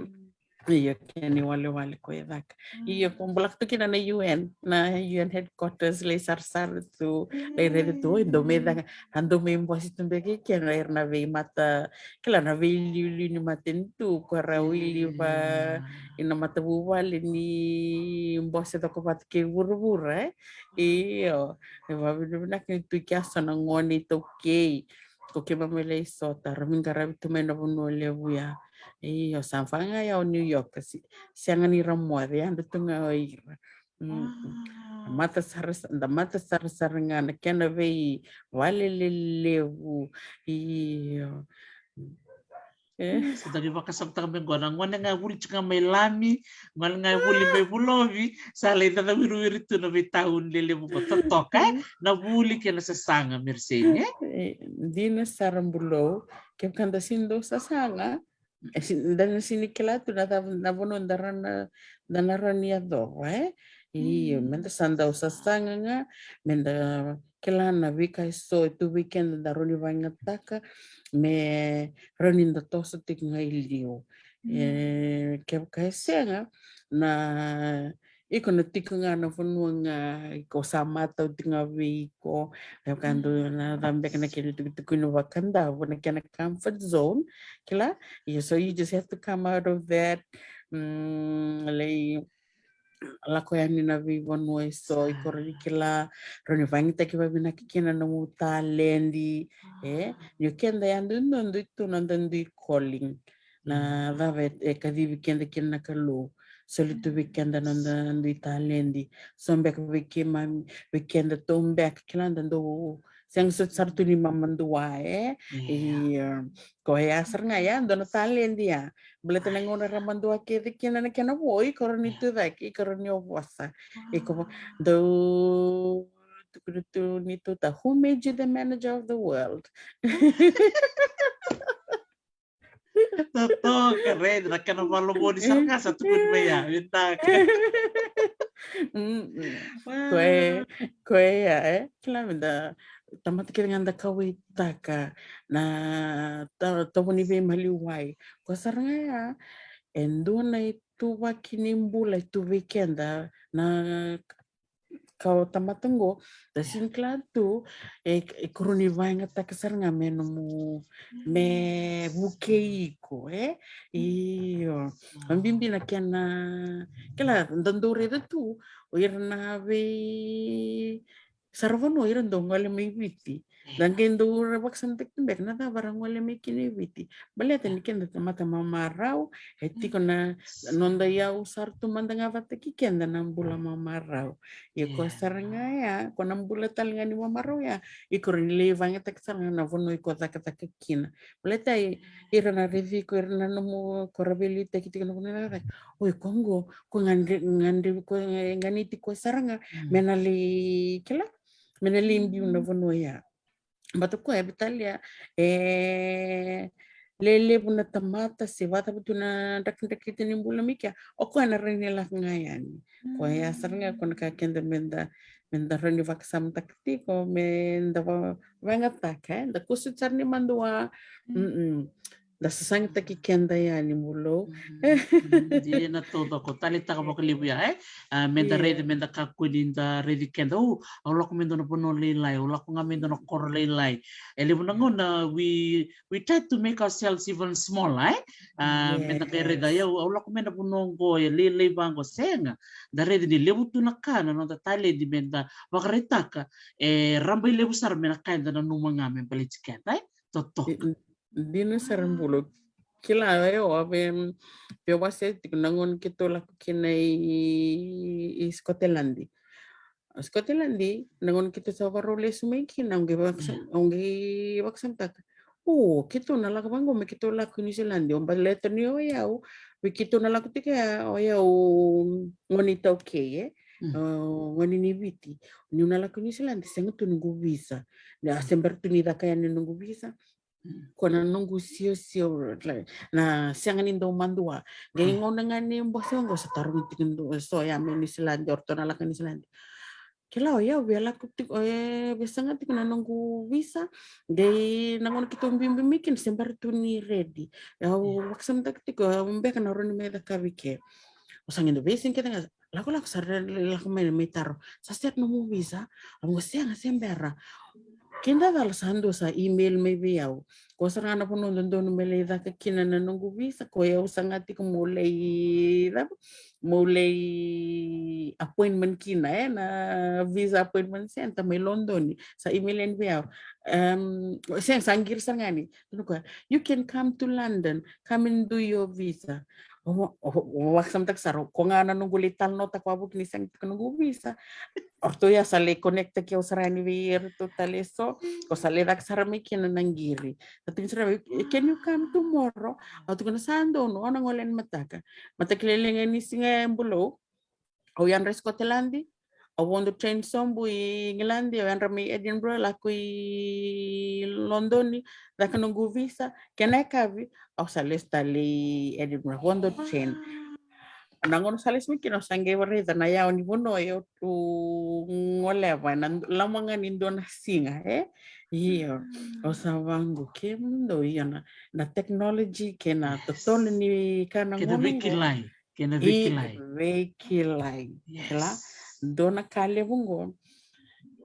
Io, kena iwalewale ko e caka. Io, ko bulaka tu kina na U N, na U N headquarters lai sarasara tu, lai raica tu, oi, dau mai caka, a dau mai bose tu beka kina ira na veimata, kila na veiliuliu ni matanitu, ko ra wili va, ina matavuvale ni bose caka vata kei vuravura, e. Io, e vavinavinaka ni tu kea so na gone iTaukei. Ko keimami lai sota, ra veiqaravi tu mai na vanua levu ya. Io, sa vaka ga ya o New York, se, sega ni ra moce, yadra tu ga o ira. Mm. Mata sara, da mata sarasara ga na kena veivale lelevu. Io. Sa dau vakasamataka me qo na gone ga vuli tu ga mai Lami, gone ga vuli mai Vulovi, sa lai caca wiriwiri tu na veitauni lelevu qo. Totoka, e? Na vuli kei na sasaga, Mereseini, e? E, dina sara Bulou, kevaka da sini dau sasaga, e, si-, da na sini kila tu na cava, na vanua da ra na, da na rawa ni yacova, e? Io, me da sa dau sasaga ga, me da kila na veika eso e tu vei keda da rawa ni vakayagataka, me rawa ni da toso tiko ga i liu. E, kevaka e sega, na iko na tiko ga na vanua ga iko sa matau tiko ga vei iko, kevaka dua na cava beka na kena tukutukuni vakadavo, na kena comfort zone, kila? Io, so you just have to come out of that, mm, lai lako yani na veivanua eso iko rawa ni kila, rawa ni vakayagataki vakavinaka kina na nomu taledi, e? Ni o keda ya dui, dui tu na dui calling. Na cava e, e kacivi keda kina na Kalou. Soli tu vei keda na noda dui taledi. So beka vei keimami, vei keda tou beka kila da dau sega soti sara tu ni mamadua, e? Ia. Io. Koya sara ga ya, dua na taledi ya. Baleta na gauna ra madua kece kina na kena vo, iko rawa ni tu cake, iko rawa ni o vosa. Iko va-, dau tukuna tu ni tu ta, who made you the manager of the world? Totoka, raica na kena valovo ni sara ga sa tukuni mai ya, vinaka. Mm, mm. Koya, koya, e? Kila me da, tamata kece ga da kauwaitaka na ta-, tovo ni veimaliwai. Koya sara ga ya, e dua na ituvaki ni bula e tu vei keda na ka o tamata qo, da sini kila tu, e, e koro ni vakayagataka sara ga me nomu, me vukei iko, e? Io. Vakabibi na kena, kila, da dau raica tu, o ira na vei saravanua, o ira dau gole mai Viti. Da qai dau ra vakasamataki tu beka na cava ra gole mai kina i Viti. Baleta ni keda tamata mamarau, e tiko na noda iyau sara tu mada ga vata kei keda na bula mamarau. Ia koya sara ga ya, ko na bula tale ga ni mamarau ya, iko rawa ni lai vakayagataki sara ga na vanua iko cakacaka kina. Baleta i, ira na raici iko, ira na nomu ko ra veiliutaki tiko na vanua cakacaka. Oi, ko qo, ko gadre-, gadrevi ko, ganiti ko sara ga me na lai, kila, me na lai biu na vanua ya. Baleta koya e vitalia, e lelevu na tamata se vakacava tu na drakidrakita ni bula mai kea, o koya na rawa ni lako ga yani. Koya sara ga ko na ka keda me da, me da rawa ni vakasamataka tiko, me da va-, vakayagataka, e, da kusu sara ni madua. Mm-mm. Da sasagataki keda yani, Bulou. Mm, mm, dina taucoko, taleitaka vakalevu ya, e? A, me da raica, me da kakua ni da raici keda. O, au lako me dua na vanua lailai, au lako ga me dua na koro lailai. E levu na gauna, we, we try to make ourselves even smaller, e? A, me da qai raica, ia, au lako me na vanua oqo, e lailai vaqo, sega. Da raica ni levu tu na ka, na noda taledi me da vakaraitaka. E rabailevu sara me na ka eda nanuma ga me baleti keda, e? Totoka. Dina sara, Bulou. Kila, e, o, ave, via wasea tiko na gauna keitou lako kina i, i Scotland. Scotland, na gauna keitou sa vakarau lesu mai kina, au qai vakasa-, au qai vakasamataka. O, keitou na lako vaqo me keitou lako i New Zealand. O baleta ni o yau, vei keitou na lako tiko ya, o yau gone iTaukei, e? O, gone ni Viti. Niu na lako i New Zealand, sega tu noqu visa. Na, se bera tu ni caka yani noqu visa. Ko na noqu siosio, na sega ni dau madua. Qai gauna ga ni bose oqo sa tarogi tiko dua so ya mai New Zealand, o ratou na lako i New Zealand. Kila, o yau via lako tiko, e, via saga tiko na noqu visa. Qai na gauna keitou biubiu mai kina se bera tu ni ready. Au vakasamataka tiko, au beka na rawa ni mai cakavi ke. Au sa qai dau veisiga kece ga, lakolako sa ra lako mai na mai taro. Sa set nomu visa? Au qo sega, se bera. Keda cala sa dua sa email mai vei au. Ko sara ga na vanua dodonu me lai caka kina na noqu visa, ko yau saga tiko mo lai, cava? Mo lai appointment kina, e, na visa appointment center mai Lodoni. Sa email yani vei au. Em, sega, sa qiri sara ga yani. Tukuna o koya, you can come to London, come and do your visa. O, o, o, o vakasamataka sara, ko ga na noqu lai talanoataka vakavuki ni sega tiko noqu visa. O ratou ya sa lai connect-taki au sara yani vei iratou tale eso, ko sa lai caka sara mai kina na qiri. Sa tukuna sara mai, "Can you come tomorrow?" Au tukuna, "Sa donu, au na gole yani mataka." Mataka lailai ga ni siga ya, Bulou, au yadra i Scotland, au vodo train sobu i Igiladi, au yadra mai Edinburgh, lako i Lodoni, caka noqu visa, kena yakavi, au sa lesu tale i Edinburgh, vodo train. Na gauna sa lesu mai kina, au sa qai raica na yawa ni vanua e au tu goleva, ena loma ga ni dua na siga, e? Io, au sa vaqo, kemudou, io, na, na technology, kei na totolo ni ka na gauna qo. Kena veikilai. Kena veikilai. Veikilai. Yes. Kila, dua na ka levu qo.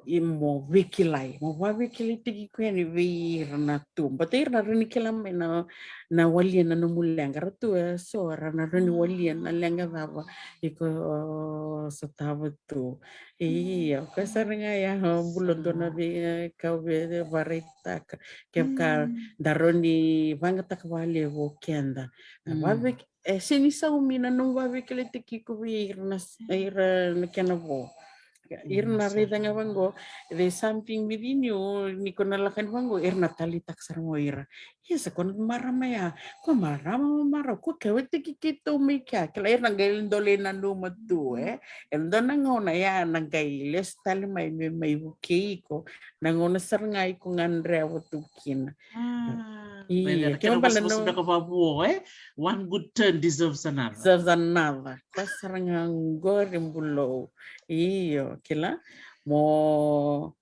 I mo veikilai, mo vaveikilaitaki koya yani vei ira na tu. Baleta ira na rawa ni kila mai na, na walia na nomu leqa. Ra tu eso, ra na rawa ni walia na leqa cava iko sotava tu. Ia, koya sara ga ya, Bulou, dua na veika au via vakaraitaka. Kevaka da rawa ni vakayagataka vakalevu o keda. Na vavei-, e, sega ni saumi na nomu vaveikilaitaki iko vei ira na, ira na kena vo. Ira na raica ga vaqo, there's something within you, ni ko na lako yani vaqo, ira na taleitaka sara mai o ira. Ia sa ko na marama ya, ko marama, marama, ko kauwaitaki keitou mai kea. Kila, ira na qai dau lai nanuma tu, e. E dua na gauna ya na qai lesu tale mai me mai vukei iko, na gauna sara ga iko gadreva tu kina. Io, kena vosa beka vakavuo, e? One good turn deserves another. Deserves another. Koya sara ga qori, Bulou. Io, kila. Mo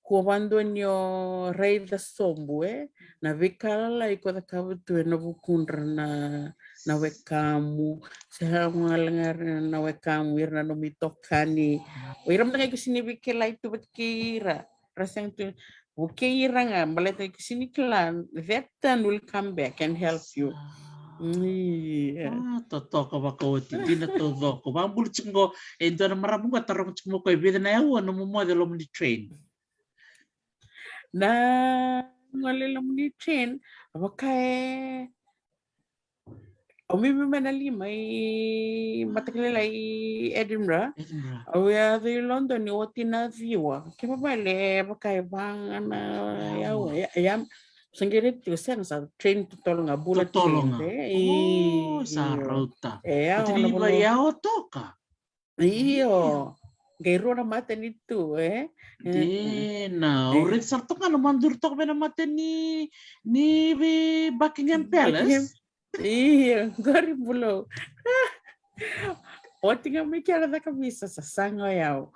kua vakadua ni o raica sobu, e? Na veika lalai ko cakava tu ena vukudra na, na wekamu. Se gole ga na wekamu, ira na nomu itokani. O ira mada ga iko sega ni veikilai tu vata kei ira. Ra sega tu, vukei ira ga, baleta iko sega ni kila, that turn will come back and help you. Ia. A, totoka vakaoti, dina taucoko. Vakabula tiko qo, e dua na marama qo, taroga tiko mai o koya, e vica na aua nomu moce e loma ni train? Na gole e loma ni train, vaka e Au biubiu mai na lima i mataka lailai i Edinburgh. Edinburgh. Au yaco i Lodoni oti na ciwa. Kena ibalebale e vaka e va ga na yawa. Ia, ia, sa qai raica tiko, sega, sa train totolo ga, bullet train. Totolo ga. E, o, sa rauta. E, oti na lima i aua toka. Io. Qai rua na matanitu, e? Dina. O raica sara toka ga na maduri toka vei na matanitu ni vei Buckingham Palace. Io, qori Bulou. Oti ga mai kea na caka visa, sa saga o yau.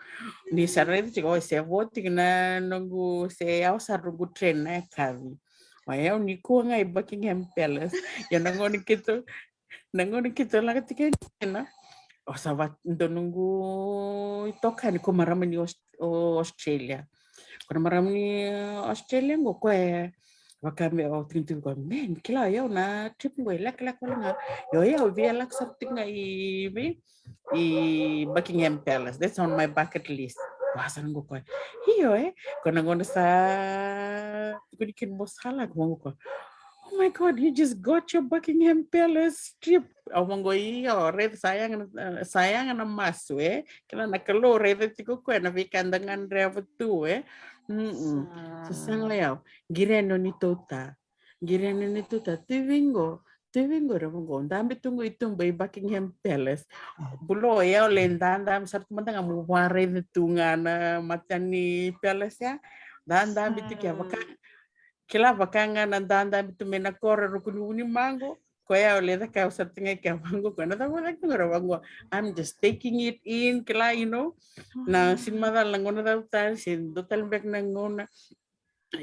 Ni sa raica tiko, o, se vo tiko na noqu, se yawa sara noqu train na yakavi. O yau nikua ga i Buckingham Palace. Ia na gauna keitou, na gauna keitou lako tiko kina, o sa va dua noqu itokani, ko marama ni Aus-, o Australia. Ko na marama ni Australia qo, koya e vaka me o tikitiki koya, "Man, kila, o yau na trip qo e lekaleka wale ga. Io, o yau via lako sara tiko ga i vei, i Buckingham Palace. That's on my bucket list." Vaka sara qo koya. Io, e, ko na gauna sa tukuni kina mo sa lako, vaqo koya, "Oh my God, you just got your Buckingham Palace trip." Au vaqo, "Io, raica, sa yaga na, sa yaga na masu, e? Kila na Kalou, raica tiko koya na veika da gadreva tu, e?" Mm-mm. Sa saga o yau. Qiri yani o neitou ta. Qiri yani o neitou ta. Tu vei qo, tu vei qo, ra vaqo, dabe tu qo i tuba i Buckingham Palace. Bulou, o yau lai dadabe sara tu mada ga meu vakaraica tu ga na matani palace ya. Dadabe tu kea, vaka, kila, vaka ga na dadabe tu mai na koro ruku ni vunimaqo. Koya au lai cakava sara tu ga kea, vaqo koya na cava caka tu ga, ra vaqo, "I'm just taking it in," kila, you know. Na sega ni macala na gauna cava tale, se dua tale beka na gauna.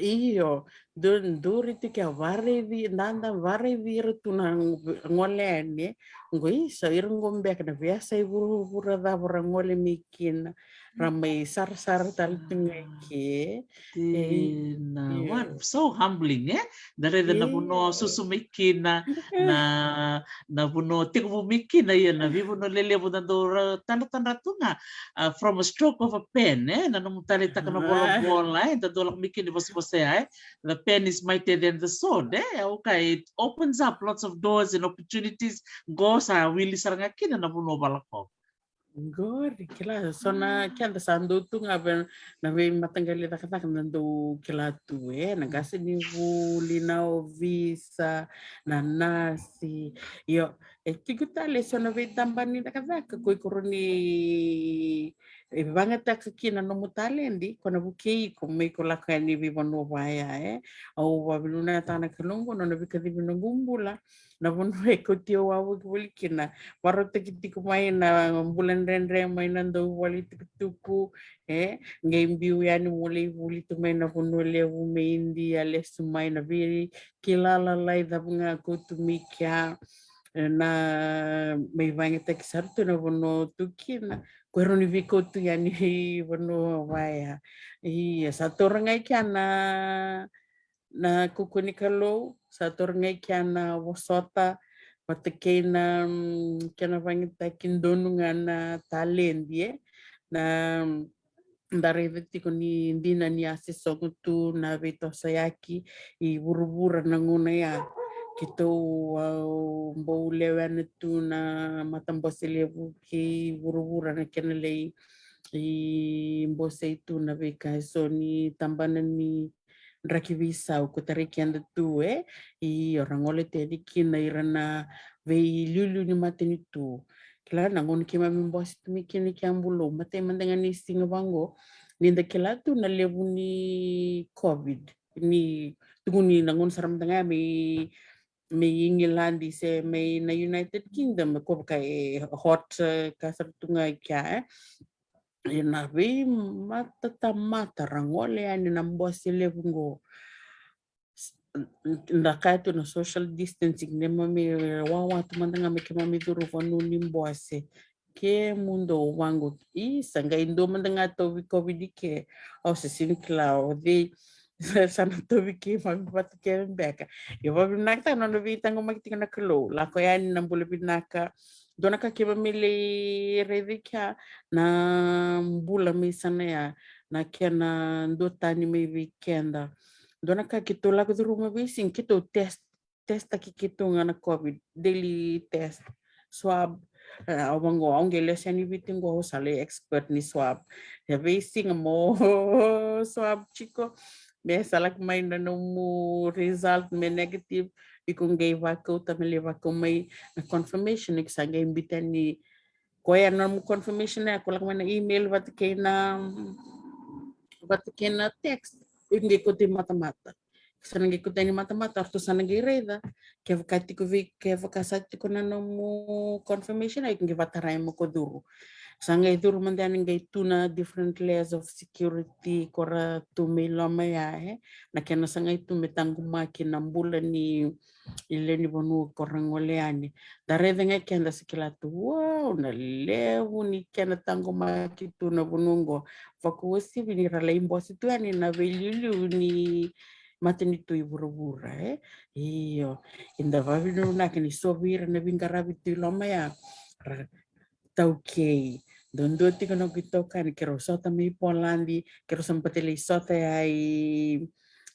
Io, duri tiko kea, vakaraici, dada vakaraici ira tu na gole yani. Qo, isa, ira qo beka na veiyasai vuravura cava ra gole mai kina, ra mai sarasara tale tu ga i ke. Dina. Io. What, so humbling, e? Da raica na vanua susu mai kina, na, na vanua tekivu mai kina, ia na veivanua lelevu da dau ra-, tadratadra tu ga, a, from a stroke of a pen, e? Na nomu taleitaka na volavola, e? Da dau lako mai kina ni vosavosa ya, e? pen is mightier than the sword, eh? Okay, it opens up lots of doors and opportunities. Qo sa wili sara ga kina na vanua valakova. Qori, kila, so na keda sa dau tu ga vei na veimataqali cakacaka na dau kila tu, eh, na qase ni vuli, na ovisa, na nasi. Io, e tiko tale so na veitaba ni cakacaka ko i koro ni e vagataka kina nomu taledi, ko na vukei iko me iko lako yani veivanua vaya, eh. Au vavinunataka na Kalou qo nona veikacivi noqu bula, na vanua e kauti au wavoki voli kina. Varautaki tiko mai na bula dredre mai na dau vale tukutuku, eh, qai biu yani mo lai vuli tu mai na vanua levu mai Idia, lesu mai na vei kila lalai cava ga ko tu mai kea, eh, na mai vagataki sara tu na vanua tu kina. Ko e rawa ni veikautu yani vanua vaya. Ia, sa taura ga i kea na na kuku ni Kalou, sa taura ga i kea na vosota vata kei na, mm, kena vagataki donu ga na taledi, eh. Na, mm, da raica tiko ni dina ni a se sogo tu na veitosoyaki i vuravura na gauna ya. Keitou, ah, bau lewena tu na matabose levu kei vuravura na kena lai i bosei tu na veika e so ni tabana ni draki veisau ko tarai keda tu, eh. Io, ra gole tani kina ira na veiliuliu ni matanitu. Kila na gauna keimami bose tu mai kina kea Bulou, matai mada ga ni siga vaqo, ni da kila tu na levu ni COVID, ni tukuni na gauna sara mada ga mai, mai Igiladi se mai na United Kingdom, ko vaka e hot, eh, ka sara tu ga i kea, eh. Ena veimatatamata ra gole yani na bose levu qo. Da kaya tu na social distancing, neimami wawa tu mada ga me keimami curu vanua ni bose. Kemudou vaqo, i sa qai dua mada ga tauvi COVID i ke. Au se sini kila o cei sa na tauvi keimami vata kece beka. Ia vavinakataka nona veitaqomaki tiko na Kalou. Lako yani na bula vinaka. Dua na ka keimami lai raica i kea na bula mai sana ya, na kena duatani mai vei keda. Dua na ka keitou lako curuma veisiga, keitou test, testaki keitou ga na COVID, daily test, swab. Eh, au vaqo, au qai lesu yani Viti qo, au sa lai expert ni swab. E veisiga mo swab tiko, me sa lako mai na nomu result me negative, iko qai vakauta me lai vakau mai na confirmation, iko sa qai biuta ni koya na nomu confirmation ya, ko lako mai na email vata kei na, vata kei na text, iko qai kauta i matamata. Sa na qai kauta i matamata, ratou sa na qai raica kevaka tiko vei, kevaka sa tiko na nomu confirmation, iko qai vatarai mo ko curu. Sa qai curu mada yani, qai tu na different layers of security ko ra tu mai loma ya, eh. Na kena sa qai tu me taqomaki na bula ni i lewe ni vanua ko ra gole yani. Da raica ga keda sa kila tu, wow, na levu ni kena taqomaki tu na vanua qo. Vakauasivi ni ra lai bose tu yani na veiliuliu ni matanitu i vuravura, eh. Io, eda vavinunaka ni so vei ira na veiqaravi tu i loma ya, ra taukei. Duadua tiko na noqu itokani, keirau sota mai Poladi, keirau sa bata lai sota ya i,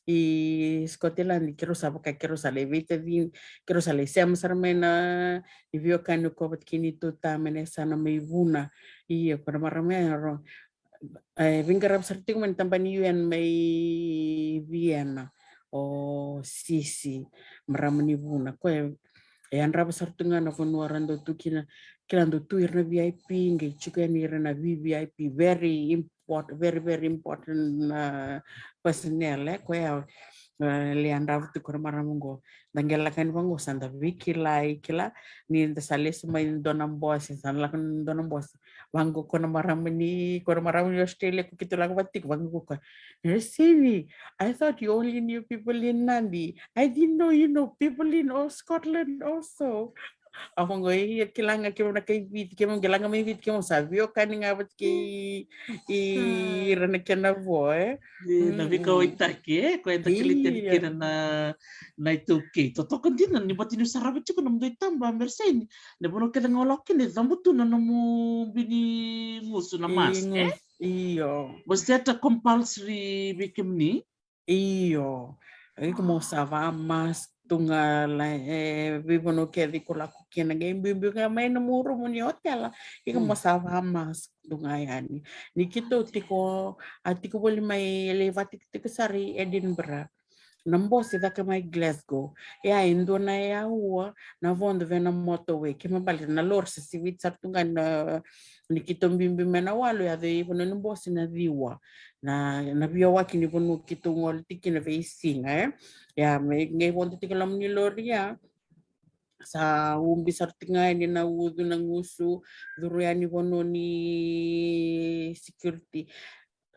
i Scotland, keirau sa vaka keirau sa lai veitacini, keirau sa lai sema sara mai na i veiwekani ko vata kei neitou ta mai na yasana mai Vuna. Ia, ko na marama ya, e veiqaravi sara tiko mai na tabana ni U N mai Vienna, o Sisi, marama ni Vuna. Ko e, e yadrava sara tu ga na vanua ra dau tu kina, kila dau tu ira na V I P, qai tiko yani ira na V V I P, very important, very, very important, uh, personnel, eh, ko ya, uh, le yadrava tu ko na marama qo. Da qai lako yani vaqo sa da veikilai, kila, ni da sa lesu mai dua na bose, sa lako dua na bose. Vaqo ko na marama ni, ko na marama ni Australia ko keitou lako vata tiko, vaqo ko. Sini, I thought you only knew people in Nadi. I didn't know you know people in all Scotland also. Au vaqo, ia, kila ga keimami na kai Viti, keimami qai lako mai Viti, keimami sa veiwekani ga vata kei ira na kena vo, eh. Na veikauwaitaki, eh, ko e takilitani kina na, na iTaukei. Totoka dina, ni vata niu sarava tiko na nomudou itaba, Meresaini, na vanua kece ga o lako kina e cabu tu na nomu bini gusu, na mask, eh? Io. Was that a compulsory vei kemuni? Io. Iko mo sa va mask tu ga la, e, veivanua kece iko lako kina, qai biubiu ga mai na nomu rumu ni otela, iko mo sa va mask tu ga yani. Ni keitou tiko, a tiko voli mai, lai vatikotiko sara i Edinburgh. Na bose caka mai Glasgow. Ia e dua na aua na vodo vei na motorway. Kena ibalebale na lori sa siviti sara tu ga na, ni keitou biubiu mai na walu, yaco i vanua ni bose na ciwa. Na, na veiyawaki ni vanua keitou gole tiko kina veisiga, e. Ia me qai vodo tiko loma ni lori, ia sa ubi sara tiko ga yani na ucu, na gusu, curu yani vanua ni security.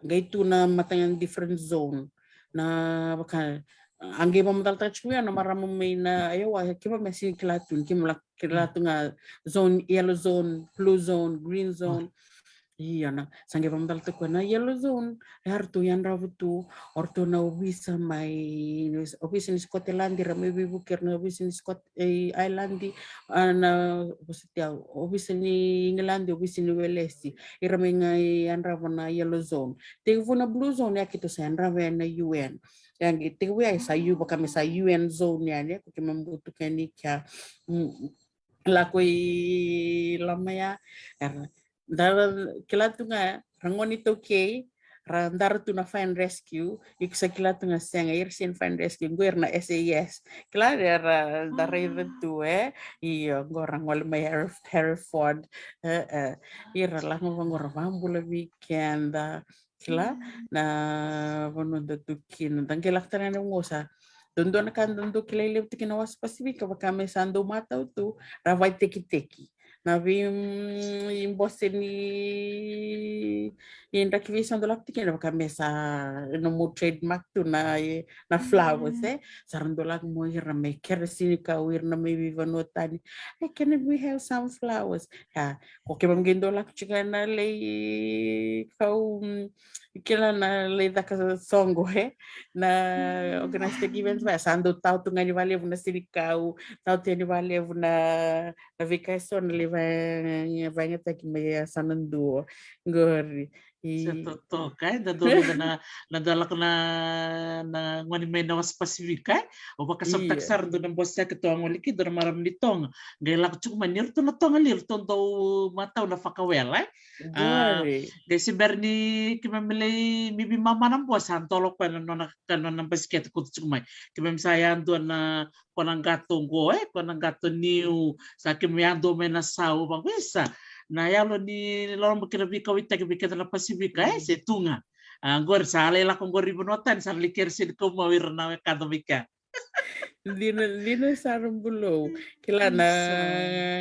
Qai tu na mataqali different zone. Na vaka, a qai vakamacalataka tiko vei au na marama mai na, io, a keimami sega ni kila tu, ni keimami lako kila tu ga zone, yellow zone, blue zone, green zone. Ia na, sa qai vakamacalataka o koya na yellow zone, e ratou yadrava tu o ratou na ovisa mai, ovisa ni Scotland, ira mai veivuke ira na ovisa ni Scot-, e, Ireland, a, na, vosoti au, ovisa ni England, ovisa ni Welesi, ira mai qai yadrava na yellow zone. Tekivu na blue zone, ia keitou sa yadrava yani na U N. Ia qai tekivu ya sa U, vaka me sa U N zone yani, ko keimami butuka yani kea. Mm, lako i loma ya, era, da kila tu ga, ra gone iTaukei, ra dara tu na fire and rescue, iko sa kila tu ga sega, ira sega ni fire and rescue, qo ira na S A S. Kila, era da raica tu, e, io, qo ra gole mai Heref-, Hereford, e, e, ira lako vaqo ra vakabula vei keda, kila, na vanua da tu kina, da qai lako tale yani qo sa. Dua, dua na ka da dau kilai levu tiko kina wasa Pasifika, vaka me sa dau matau tu, ra vaitekiteki. Na vei, mm, i bose ni, i draki vei sa dau lako tiko kina, vaka me sa nomu trademark tu na, na flowers, e. Sa ra dau lako mo ira mai kere senikau, ira na mai veivanua tani. "Hey, can we have some flowers?" Ia, ko keimami qai dau lako tiko na lai kau, mm, kila na lai caka soqo, e. Na organized events vaya, sa dau tau tu ga ni vakalevu na senikau, tau tu yani vakalevu na, na veika eso na lai va-, vakayagataki mai yasana dua. Qori. Sa totoka, e, da dau raica na, na dau lako na, na gone mai na wasa Pasifika, e. Au vakasamataka sara dua na bose ya keitou a gole kina, dua na marama ni Toga. Qai lako tiko mai ni ratou na Toga li, ratou dau matau na fakawela, e. A, qori. Qai se bera ni keimami lai mai veimama na bose, sa dolo koya na nona, ka nona basikete koto tiko mai. Keimami sa yadua na, ko na qato qo, e, ko na qato niu, sa keimami yadua mai na sau, vaqo, isa. Na yalo ni loloma kei na veikauwaitaki vei keda na Pasifika, e, se tu ga. A, qori sa lai lako qori i vanua tani, sa lai kere senikau mai o ira na wekada mai kea. Dina, dina sara, bulou. Kila na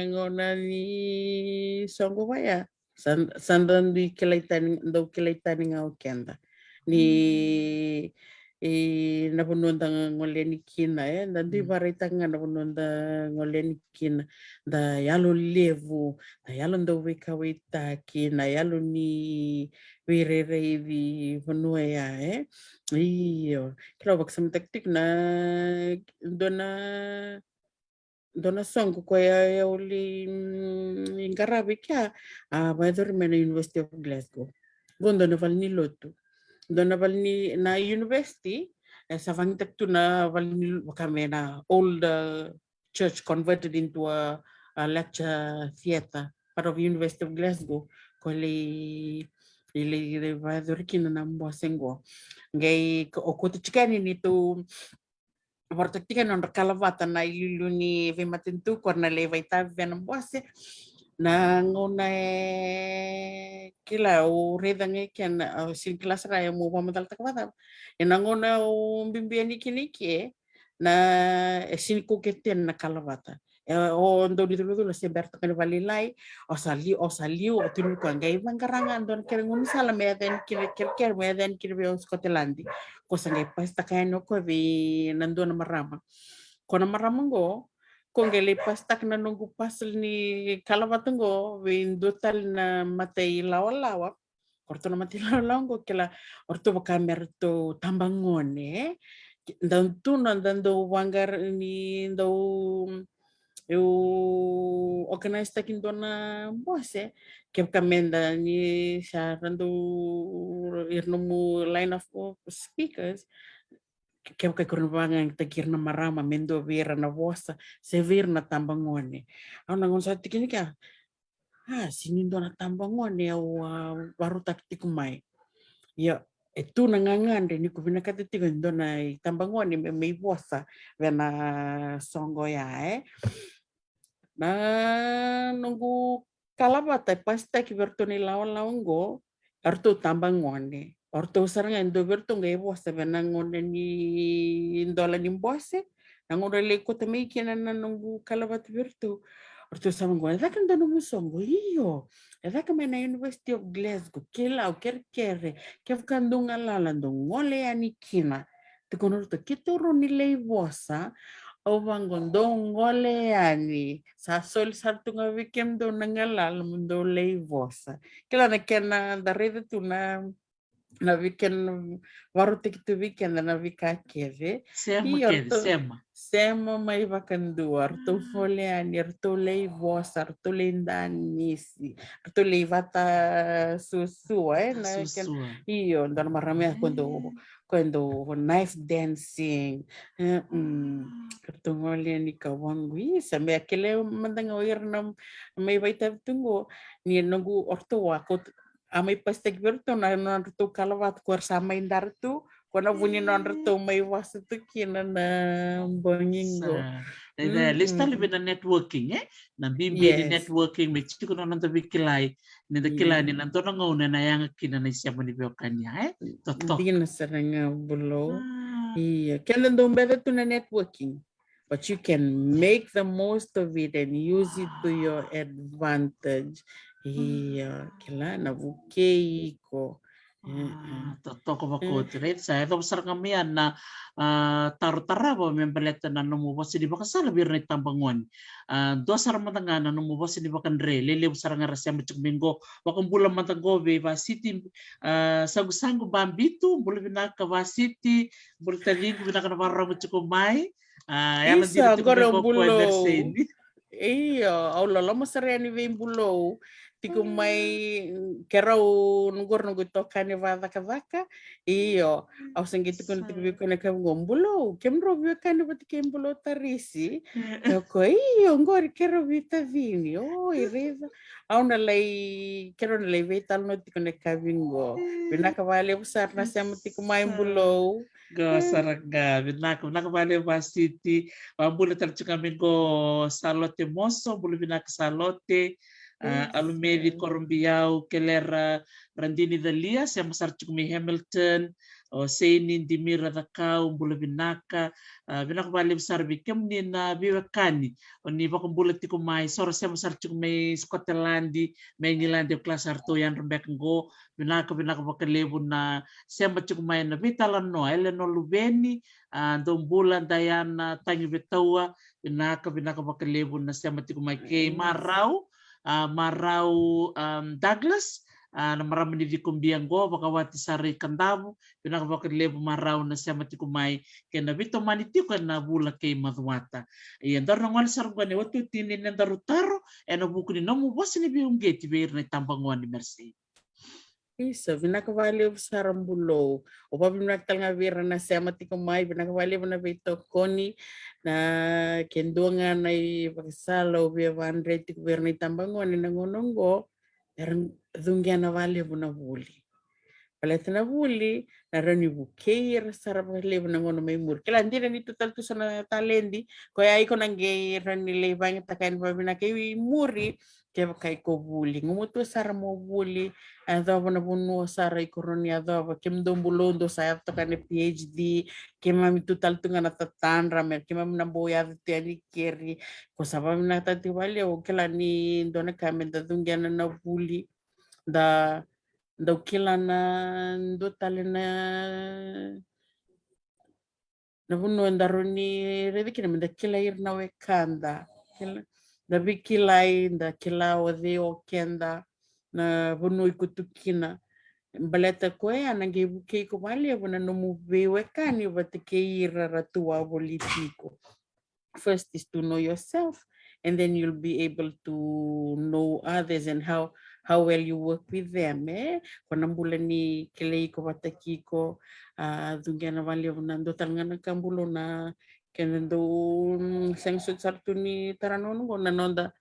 gauna ni soqo vaya. Sa, sa dau kilai tani, dau kilai tani ga o keda. Ni, e, na vanua da gole yani kina, e, da dui vakaraitaka ga na vanua da gole yani kina. Da yalo levu, da yalo dau veikauwaitaki, na yalo ni veirairaici vanua ya, e. Io, kila, au vakasamataka tiko na dua na, dua na soqo koya au lai, mm, qaravi kea, a vakayacori mai na University of Glasgow. Qo dua na valenilotu. Dua na valeni, na university, e, sa vakayagataki tu na valeni, vaka me na old, uh, church converted into a, a lecture theatre, part of University of Glasgow. Ko lai, lai, lai vakayacori kina na bose qo. Qai, o koto tiko yani ni tou vakarautaka tiko na nodra kalavata na iliuliu ni veimatanitu, ko ira na lai vakaitavi vei na bose. Na gauna e, kila, au raica ga i ke na, au sega ni kila sara e meu vakamacalataka vakacava. Ia na gauna au bibi yani kina i ke, na, e sega ni kau kece na kalavata. E, o dau ni culacula se bera toka ni vakalailai, o sa liu, o sa liu, o tukuna o koya, qai vaqara ga e dua na kena gaunisala me yaco yani kina, kerekere me yaco yani kina vei au Scotland. Ko sa qai pasitaka yani o koya vei na dua na marama. Ko na marama qo, ko qai lai pasitaka na noqu parcel ni kalavata qo vei dua tale na mata ilawalawa. Ko ratou na mata ilawalawa qo, kila, o ratou vaka me ratou tabagone, e. Dau tu na, da dau vaqara ni dau, eu organise taki dua na bose, kevaka me da ni sa ra dau, ira nomu line of speakers, kevaka iko na vakayagataki ira na marama me dua vei ira na vosa se vei ira na tabagone. Au na gauna sa tikina kea, a, sega ni dua na tabagone au a vakarautaka tiko mai. Ia, e tu na gagadre ni ko vinakata tiko e dua na itabagone me, me ivosa vei na soqo ya, e. Na noqu kalavata e pasitaki vei ratou na ilawalawa oqo, o ratou tabagone. O ratou sara ga e dua vei ratou qai vosa vei na gauna ni dola ni bose, na gauna lai kauta mai kina na noqu kalavata vei ratou. O ratou sa vaqo, e caka e dua nomu soqo? Io, e caka mai na University of Glasgow. Kila, au kerekere, kevaka dou galala dou gole yani kina. Tukuna o ratou, keitou rawa ni lai vosa? Au vaqo, dou gole yani. Sa soli sara tu ga vei kemudou na galala mo dou lai vosa. Kila na kena da raica tu na, na weekend, vakarautaki tu vei keda na veika kece. Sema. Io, kece, ratou sema. Sema mai vakadua, ratou gole yani, ratou lai vosa, ratou lai danisi, ratou lai vata suasua, e, na kena, suasua. Io, dua na marama ya ko dau, ko dau knife dancing. E, mm. Ratou gole yani ka vaqo. Io, sa me kele mada ga o ira na mai vakaitavi tu qo. Ni noqu o ratou a, ko a mai pasitaki vei ratou na nodratou kalavata ko era sa mai dara tu, ko na vu ni nodratou mai vosa tu kina na bogi qo. Sa, e, lesu tale vei na networking, e? Na bibi ni networking, me tiko na noda veikilai, ni da kila ni na dua na gauna ena yaga kina na isema ni veiwekani, e? Totoka. Dina sara ga, Bulou. Io, keda dau beca tu na networking. But you can make the most of it and use it to your advantage. Io, kila na vukei iko. A, totoka vakoti, right? Sa yacova sara ga mai ya na, a, taro tarava me baleta na nomu vosa ni vakasala vei ira na itabagone. A, dua sara mada ga na nomu vosa ni vakadre, lelevu sara ga era sema tiko mai qo, vakabula mada qo vei Vasiti, a, Sagusagu Babitu, bula vinaka Vasiti, bula taciqu, vinaka na vakarorogo tiko mai. A, isa, qori o Bulou. Io, au loloma sara yani vei Bulou. Tiko mai, keirau, noqori noqu itokani vakacakacaka. Io, au sa qai tukuna tiko vei koya na ka vaqo, Bulou, kemudrau veiwekani vata kei Bulou Tarisi? Ko io, qori keirau veitacini. O, i raica. Au na lai, keirau na lai veitalanoa tiko na ka vaqo. Vinaka vakalevu sara na sema tiko mai, Bulou. Qo sara ga, vinaka, vinaka vakalevu Vasiti. Vakabula tale tiko ga mai qo Salote Moso, bula vinaka Salote. A, Alumeci Korobiau, Kelera Radini Calia, sema sara tiko mai Hamilton. O Seini Dimira Cakau, bula vinaka. A, vinaka vakalevu sara vei kemuni na veiwekani o ni vakabula tiko mai, so ra sema sara tiko mai Scotland, mai England, au kila sa ratou yadra beka qo. Vinaka, vinaka vakalevu na sema tiko mai na veitalanoa. Eleanor Luveni, a, dou bula. Diana Tagivetaua, vinaka, vinaka vakalevu na sema tiko mai. Kei Marau, a, Marau, a, Douglas, a, na marama ni Cikobia qo, vakawati sara i Kadavu, vinaka vakalevu Marau na sema tiko mai, kei na veitomani tiko ena vula kei Macuata. Ia, daru na gole sara qo ena iotioti ni nodaru taro ena vuku ni nomu vosa ni veiuqeti vei ira na itabagone, Mercy. Isa, vinaka vakalevu sara Bulou. Au vakavinavinaka tale ga vei ira na sema tiko mai, vinaka vakalevu na veitokoni. Na ke dua ga na ivakasala au via vakadre tiko vei ira na itabagone na gauna oqo, era cuqena vakalevu na vuli. Baleta na vuli na rawa ni vukei ira sara vakalevu na gauna mai muri. Kila, dina ni tu tale tu so na taledi, koya iko na qai rawa ni lai vakayagataka yani vakavinaka i muri, kevaka iko vuli. Gumatua sara mo vuli, yacova na vanua sara iko rawa ni yacova. Kemudou Bulou dou sa yaco toka na PhD, keimami tu tale tu ga na tatadra, me keimami na bau yaco tu yani keri. Ko sa vakavinakataka tiko vakalevu, au kila ni dua na ka me da cuqena na vuli. Da, dau kila na dua tale na na vanua eda rawa ni raica kina me da kilai ira na wekada. Kila, da veikilai, da kila o cei o keda, na vanua iko tu kina. Baleta koya na qai vukei iko vakalevu na nomu veiwekani vata kei ira ra tu wavoliti iko. First is to know yourself, and then you'll be able to know others and how, how well you work with them, e? Ko na bula ni kilai iko vata kei iko, a, cuqena vakalevu na dua tale ga na ka bula na keda dau, mm, sega soti sara tu ni tara na gauna oqo na noda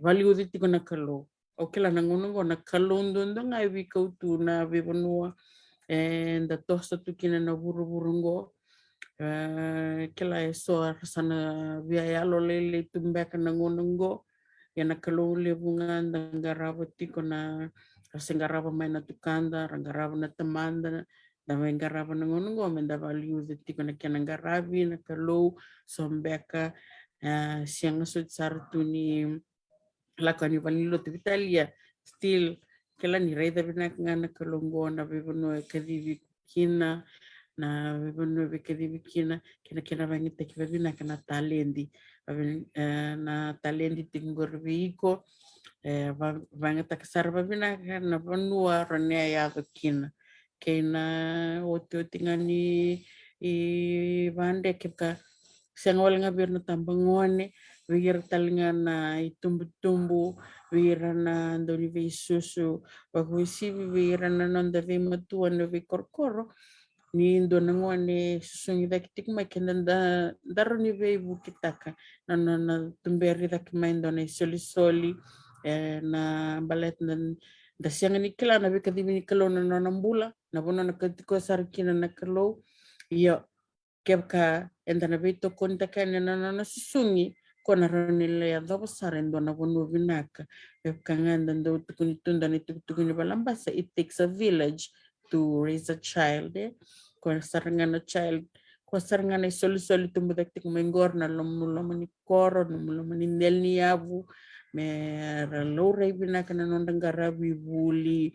valiuci tiko na Kalou. Au kila na gauna oqo na Kalou duadua ga e veikau tu na veivanua, e, da toso tu kina na vuravura oqo. E, kila e so era sa na via yalo lailai tu beka na gauna oqo. Ia na Kalou levu ga da qarava tiko na, ra se qarava mai na tukada, ra qarava na tamada, da mai qarava na gauna oqo, me da valiuca tiko na kena qaravi na Kalou, so beka, e, sega soti sara tu ni lako ni valenilotu vitalia, still, kila ni raica vinaka ga na Kalou oqo na veivanua e kacivi iko kina, na veivanua e veikacivi kina, kei na kena vakayagataki vavinaka na taledi, vavin-, e, na taledi tiko qori vei iko, e, va-, vakayagataka sara vavinaka na vanua rawa ni a yaco kina. Kei na otioti ga ni, i, vade kevaka sega wale ga vei ira na tabagone, vei ira tale ga na itubutubu, vei ira na dauniveisusu, vakauasivi vei ira na noda veimatua na veikorokoro, ni dua na gone susugi cake tiko mai keda da, da rawa ni veivukitaka na nona tuberi cake mai dua na isolisoli, e, na baleta da, da sega ni kila na veikacivi ni Kalou na nona bula, na vanua na kauti koya sara kina na Kalou. Ia, kevaka eda na veitokonitaka yani na nona susugi, ko na rawa ni lai yacova sara e dua na vanua vinaka. Me vaka ga eda dau tukuni tu dua na itukutuku ni valabasa, it takes a village to raise a child, e? Ko sara ga na child, ko sara ga na isolisoli tubu cake tiko mai qori, na loma, loma ni koro, loma, loma ni dela ni yavu, me ra laurai vinaka na nodra qaravi vuli,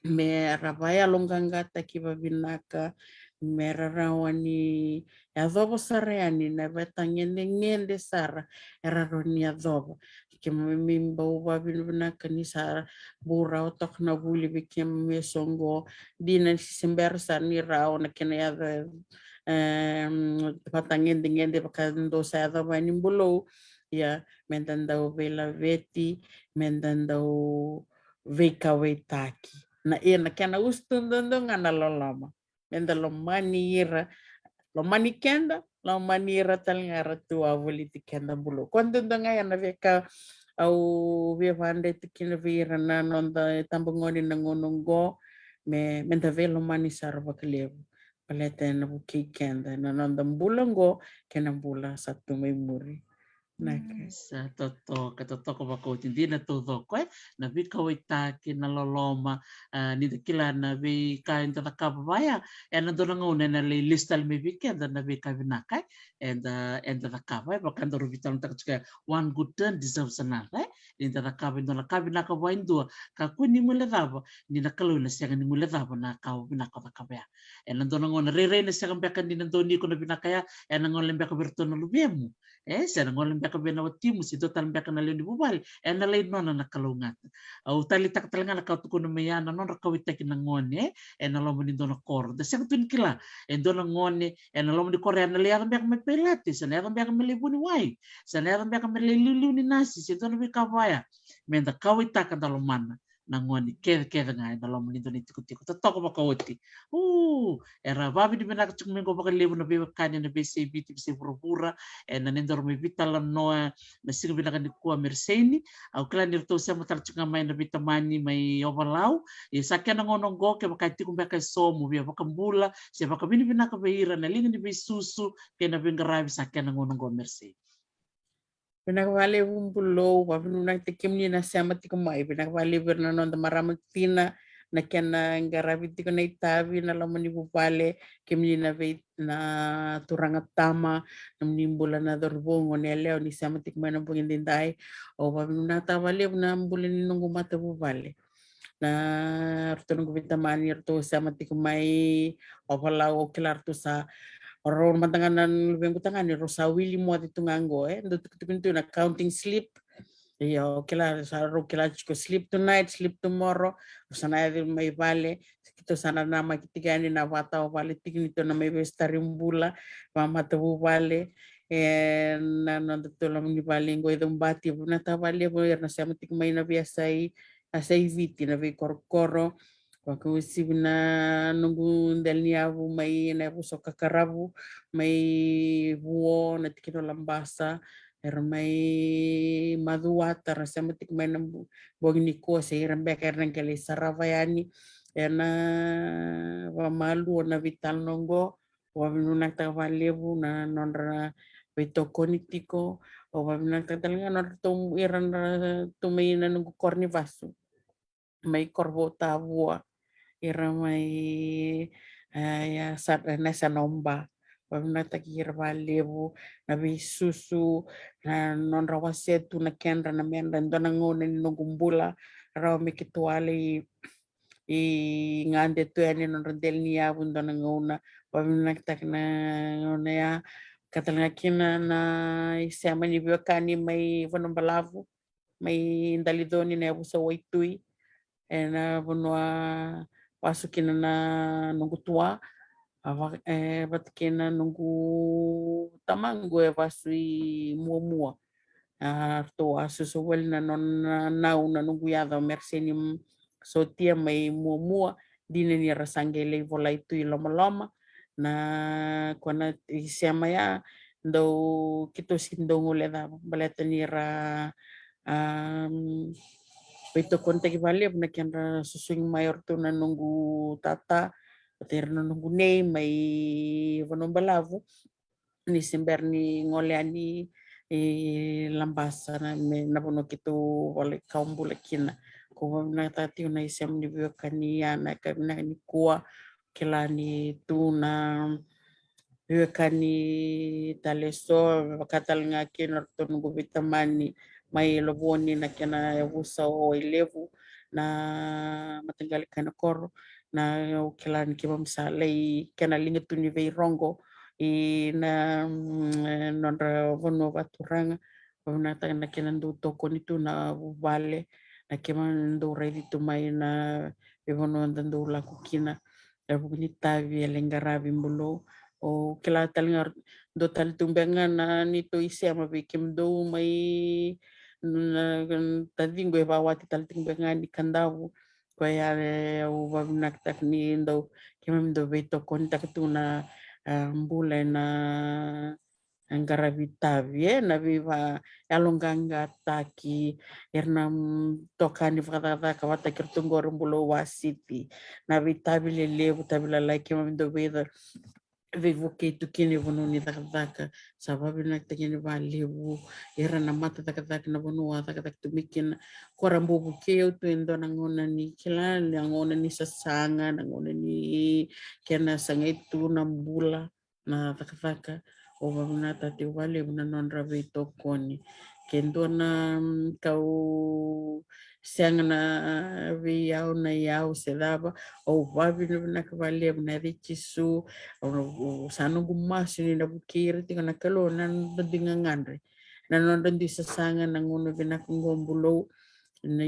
me ra vakayaloqaqataki vavinaka, me ra rawa ni yacova sara yani na vatagedegede sara era rawa ni yacova. Keimami bau vakavinavinaka ni sa bau rawa toka na vuli vei keimami e so qo. Dina ni se bera sara ni rawa na kena yaco, em, vatagedegede vaka dou sa yacova yani, Bulou. Ia, me da dau veilaveti, me da dau veikauwaitaki. Na, ia na kena usutu duadua ga na loloma. Me da lomani ira, lomani keda, lomani ira tale ga era tu wavoliti keda, Bulou. Ko duadua ga ya na veika au via vakadreti kina vei ira na noda tabagone na gauna oqo, me, me da veilomani sara vakalevu. Baleta ena vukei keda ena noda bula oqo kei na bula sa tu mai muri. Naka. Mm, sa totoka, totoka vakaoti, dina taucoko, e, na veikauwaitaki, na loloma, a, ni da kila na veika eda cakava vaya, ena dua na gauna ena lai lesu tale mai vei keda na veika vinaka, e, eda, eda cakava, e, vaka daru veitalanoataka tiko, one good turn deserves another, e. Ni da cakava e dua na ka vinaka vua e dua, kakua ni guilecava ni na Kalou ena sega ni guilecava na ka vinaka o cakava ya. Ena dua na gauna rairai na sega beka ni na dau ni iko na vinaka ya, ena gole beka vei iratou na luvemu, e, se na gole beka vei na watimu, se dua tale beka na lewe ni vuvale, ena lai nona na kalougata. Au taleitaka tale ga na ka au tukuna mai ya, na nodra kauwaitaki na gone, e, ena loma ni dua na koro. Da sega tu ni kila, e dua na gone ena loma ni koro ya na lai yaco beka me pailate, se na yaco beka me lai vuniwai, se na yaco beka me lai liuliu ni nasi, se dua na veika vaya. Me da kauwaitaka, da lomana na gone kecekece ga ena loma ni dua na itikotiko. Totoka vakaoti. U, era vakavinavinaka tiko mai qo vakalevu na veiwekani ena veiyasai Viti, veiyasai vuravura, ena nodaru mai veitalanoa na siga vinaka nikua, Mereseini. Au kila ni ratou sema tale tiko ga mai na veitamani mai Ovalau. Ia sa kena gauna oqo, kevaka e tiko beka e so mo via vakabula se vakavinavinaka vei ira na liga ni veisusu kei na veiqaravi, sa kena gauna oqo, Mereseini. Vinaka vakalevu Bulou, vakavinavinakataki kemuni na sema tiko mai. Vinaka vakalevu vei ira na noda marama tina, na kena qaravi tiko na itavi, na loma ni vuvale, kemuni na vei, na turaga tama, nomuni bula na cauravou, goneyalewa ni sema tiko mai na bogi edaidai. Au vakavinavinakataka vakalevu na bula ni noqu matavuvale. Na ratou noqu veitamani, ratou sema tiko mai Ovalau, au kila ratou sa, rau mada ga na luvequ tagane, rau sa wili moce tu ga qo, e, dau tukutukuni tu na counting sleep. Io, au kila, sa rau kila tiko sleep tonight, sleep tomorrow, rau sa na yaco mai vale, keitou sa na namaki tiko yani na vata o vale tiko ni tou na mai veisitari bula vakamatavuvale, e, na noda tou loma ni vale qo e Caubati. Vinaka vakalevu era na sema tiko mai na veiyasai, a sa i Viti na veikorokoro, vakauasivi na noqu dela ni yavu mai na yavusa o Kakaravu, mai Vuo na tikina o Labasa, era mai Macuata ra sema tiko mai na bogi nikua, se ira beka era na qai lai sarava yani ena vakamalua na veitalanoa oqo. Au vakavinavinakataka vakalevu na nodra veitokoni tiko. Au vakavinavinakataka tale ga nodra tu, ira na tu mai na noqu koro ni vasu mai Korovou, Tavua, ira mai, e, ya sa na sa na oba. Vakavinavinakataki ira vakalevu na veisusu, na nodra wasea tu na kedra na medra e dua na gauna ni noqu bula, rawa me keitou a lai gade tu yani ena nodra dela ni yavu e dua na gauna. Vakavinavinakataka na gauna ya ka tale ga kina na isema ni veiwekani mai Vanuabalavu, mai Daliconi na yavusa o Waitui, ena vanua vasu kina na noqu tua, a va-, e, vata kei na noqu tamaqu e vasu i Muamua. A ratou a susu voli na nona nau na noqu yaca o Mereseni Sotia mai Muamua, dina ni ra sa qai lai volai tu i Lomaloma. Na kona isema ya dau keitou sega ni dau guilecava baleta ni ra, am, veitokonitaki vakalevu na kedra susugi mai o ratou na noqu tata vata ira na noqu nei mai Vanuabalavu, ni se bera ni gole yani i Labasa na, me na vanua keitou volai kawa bula kina. Ko vakavinavinakataka tiko na isema ni veiwekani ya na ka vinaka nikua, kila ni tu na veiwekani tale eso, vaka tale ga kina o ratou noqu veitamani mai Lovoni na kena yavusa o Wailevu, na mataqali kai na koro, na au kila ni keimami sa lai kena liga tu ni veirogo i na, mm, nodra vanua vakaturaga. Vakavinavinakataka na kena dau tokoni tu na vuvale, na keimami dau raici tu mai na veivanua da dau lako kina. E vuku ni tavi e lai qaravi bulou. O kila tale ga dua tale tu beka ga na neitou isema vei kemudou mai na, na taciqu e vakawati tale tu beka ga ni Kadavu. Koya e, au vakavinavinakataka ni dau, keimami dau veitokonitaka tu na, a, bula ena qaravi tavi, e, na veivayaloqaqataki, era na, mm, toka ni vakacakacaka vata kei ratou qori bulou wasiti, na veitavi lelevu, tavi lalai, keimami dau veica-, veivukei tu kina e vanua ni cakacaka. Sa vakavinavinakataki yani vakalevu ira na mata cakacaka na vanua a cakacaka tu mai kina. Ko ra bau vukei au tu e dua na gauna ni kila, na gauna ni sasaga, na gauna ni kena sagai tu na bula, na cakacaka. Au vakavinavinakataka tiko vakalevu na nodra veitokoni. Ke dua na, mm, kau sega na vei au na iyau se cava, au vakavinavinaka vakalevu na yaca i Jisu. Au, au sa noqu masu ni na vukei ira tiko na Kalou na nodra dui gagadre, na nodra dui sasaga na gauna vinaka oqo bulou, na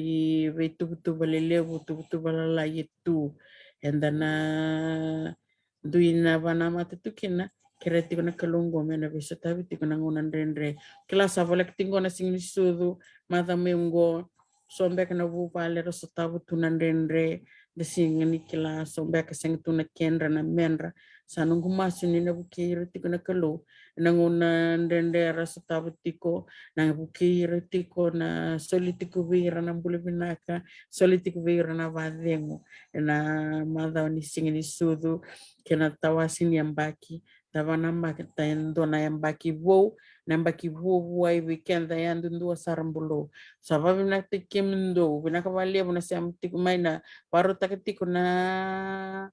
veituvatuva lelevu, tuvatuva lalai e tu. Eda na dui na vanamata tu kina, kerea tiko na Kalou oqo me na veisotavi tiko na gauna dredre. Kila sa voleka tiko na Siga ni Sucu, macawa mai oqo, so beka na vuvale ra sotava tu na dredre, da sega ni kila, so beka sega tu na kedra na medra. Sa noqu masu ni na vukei ira tiko na Kalou ena gauna dredre ra sotava tiko, na vukei ira tiko, na soli tiko vei ira na bula vinaka, soli tiko vei ira na vakacegu ena macawa ni Siga ni Sucu kei na tawase ni yabaki. Da vanamata e dua na yabaki vou, na yabaki vuavuai vei keda yadudua sara bulou. Sa vakavinavinakataki kemudou, vinaka vakalevu na sema tiko mai na vakarautaka tiko na,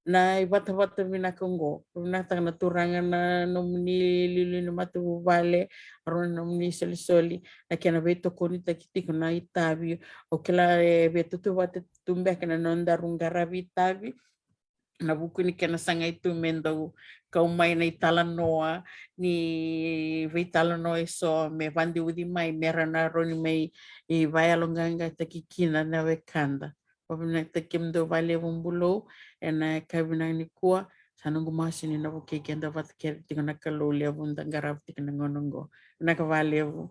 na ivatavata vinaka oqo. Vinakataka na Turaga na nomuni liuliu ni matavuvale, Arona na nomuni solisoli, na kena veitokonitaki tiko na itavi. Au kila e veituvatuva tu beka na nodaru qaravi itavi, na vuku ni kena sagai tu me dau kau mai na italanoa ni veitalanoa eso me vadiuci mai me ra na rawa ni mai vayaloqaqataki kina na wekada. Vakavinavinakataki kemudou vakalevu bulou ena yakavi vinaka nikua. Sa noqu masu ni na vukei keda vata kece tiko na Kalou levu da qarava tiko na gauna oqo. Vinaka vakalevu.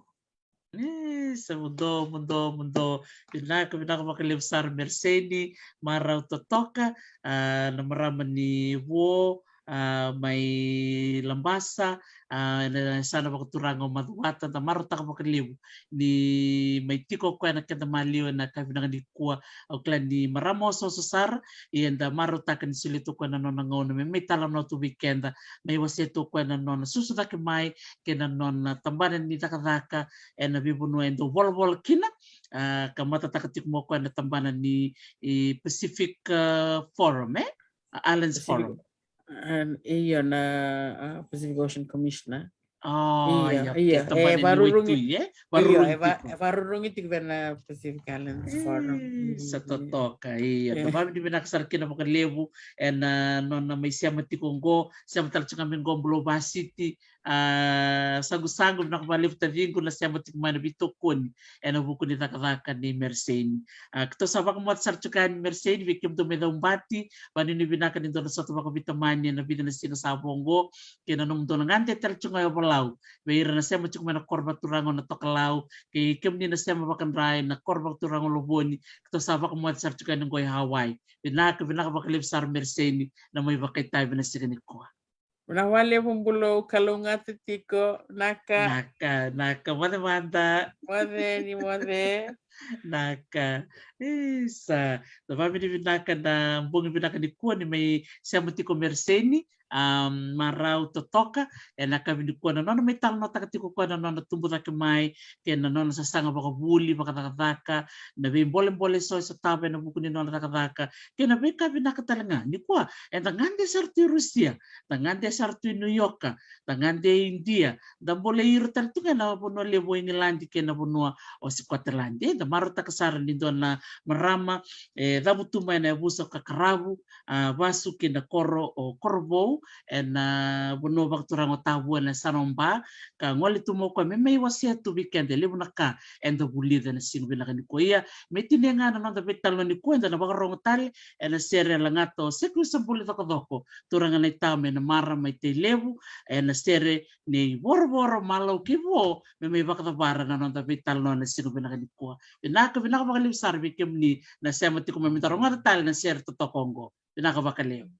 E, sa muduo, muduo, muduo. Vinaka, vinaka vakalevu sara Merseni, marau totoka, a, na marama ni Vuo, a, mai Labasa, a, na yasana vakaturaga o Macuata, da marautaka vakalevu ni mai tiko o koya na keda maliwa ena ka vinaka nikua, au kila ni marama osooso sara, ia da marautaka ni solia tu o koya na nona gauna me mai talanoa tu vei keda, mai wasea tu o koya na nona susu cake mai, kei na nona tabana ni cakacaka, ena veivanua e dau volavola kina, a, ka matataka tiko mai o koya na tabana ni, e, Pacific, a, Forum, e? A, Islands Pacific. Forum. An, io, na, a, Pacific Ocean Commissioner. O, io, ia, io. E, tabana ni waitui, e? Io, e, vakarurugitaki tiko vei na Pacific Islands Forum. E, sa totoka, io. E. Da vakavinavinaka sara kina vakalevu, ena nona mai sema tiko qo, sema tale tiko ga mai qo, Bulou Vasiti, a, Saqusagu, vinaka vakalevu taciqu na sema tiko mai na veitokoni ena vuku ni cakacaka ni Merseni. A, keitou sa vakamoce sara tiko yani Merseni, vei kemudou mai Caubati, vakanuinui vinaka ni dou na sota vakaveitamani ena vica na siga sa vo qo, kei na nomudou na gade tale tiko ga e Ovalau, vei ira na sema tiko mai na koro vakaturaga o Natokalau, kei kemuni na sema vakadra ena koro vakaturaga o Lovoni, keitou sa vakamoce sara tiko yani qo e Hawaii. Vinaka, vinaka vakalevu sara Merseni na mai vakaitavi ena siga nikua. Vinaka vakalevu Bulou, kalougata tiko, naka. Naka, naka, moce mada. Moce, ni moce. Naka. Isa, da vakavinavinaka na bogi vinaka nikua ni mai sema tiko Merseni, a, marau totoka, ena yakavi nikua na nona mai talanoataka tiko o koya na nona tubu cake mai, kei na nona sasaga vakavuli, vakacakacaka, na veibolebole eso e sotava ena vuku ni nona cakacaka, kei na veika vinaka tale ga. Nikua, eda gade sara tu i Rusia, da gade sara tu i New York, da gade i Idia, da bolei ira tale tu ga ena vanua levu o Igiladi kei na vanua o Sikoteladi. E, da marautaka sara ni dua na marama e cavutu mai na yavusa o Kakaravu, a, vasu ki na koro o Korovou, ena vanua vakaturaga o Tavua, ena yasana o Ba, ka gole tu mai o koya me mai wasea tu vei keda e levu na ka eda vulica ena siga vinaka nikua. Ia, me tinia ga na noda veitalanoa nikua, eda na vakarogo tale ena sere e lagata o Sekiusa Buli Cokocoko, turaga na itama ena marama i Tailevu, ena sere nei Vorovoro, Malau kei Vuo, me mai vakacavara na noda veitalanoa ena siga vinaka nikua. Vinaka, vinaka vakalevu sara vei kemuni na sema tiko mai, me da rogoca tale na sere totoka oqo. Vinaka vakalevu.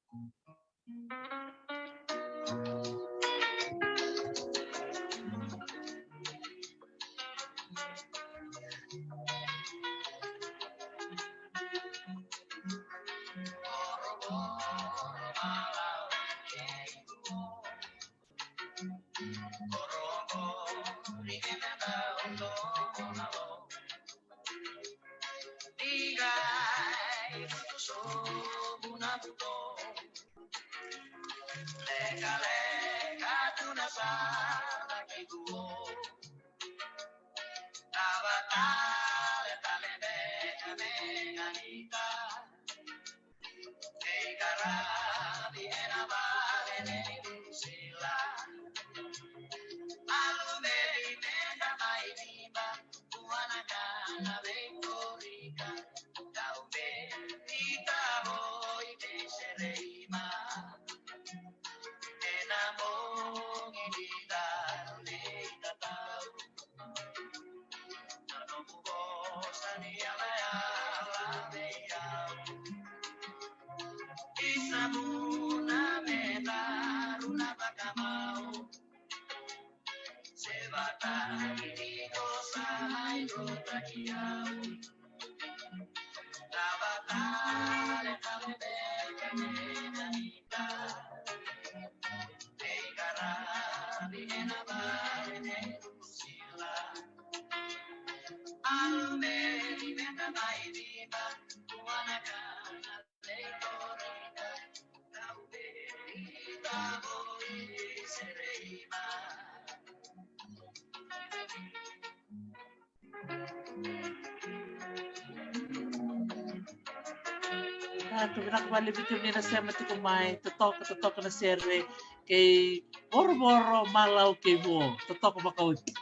A, vinaka vakalevu vei kemuni na sema tiko mai, totoka, totoka na sere kei Vorovoro, Malau kei Vuo, totoka vakaoti.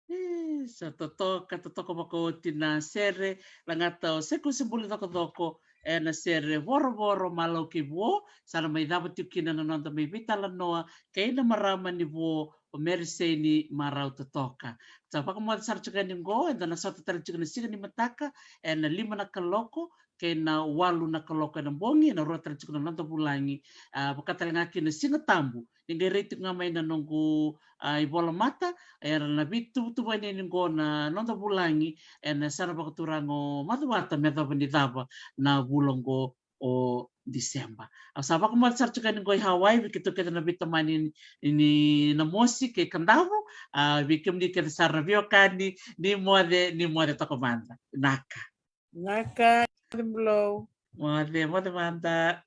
E, sa totoka, totoka vakaoti na sere, lagata o Sekusi Buli Cokocoko, e, na sere Vorovoro, Malau kei Vuo. Sa na mai cava tiko kina na noda mai veitalanoa kei na marama ni Vuo, o Mary Seini Marau Totoka. Sa vakamoce sara tiko yani qo, eda na sota tale tiko na siga ni mataka, e, na lima na kaloko kei na walu na kaloko ena bogi, ena rua tale tiko na noda vulagi. A, vaka tale ga kina Siga Tabu, ni qai rai tiko ga mai na noqu, a, ivola mata, era na veituvatuva yani qo na noda vulagi ena yasana vakaturaga o Macuata me yacova ni cava na vula qo o December. Au sa vakamoce sara tiko yani qo i Hawaii vei keitou kece na veitamani ni, ni Namosi kei Kadavu, a, vei kemuni kece sara na veiwekani, ni moce, ni moce toka mada. Naka. Naka, moce Bulou. Moce, moce mada.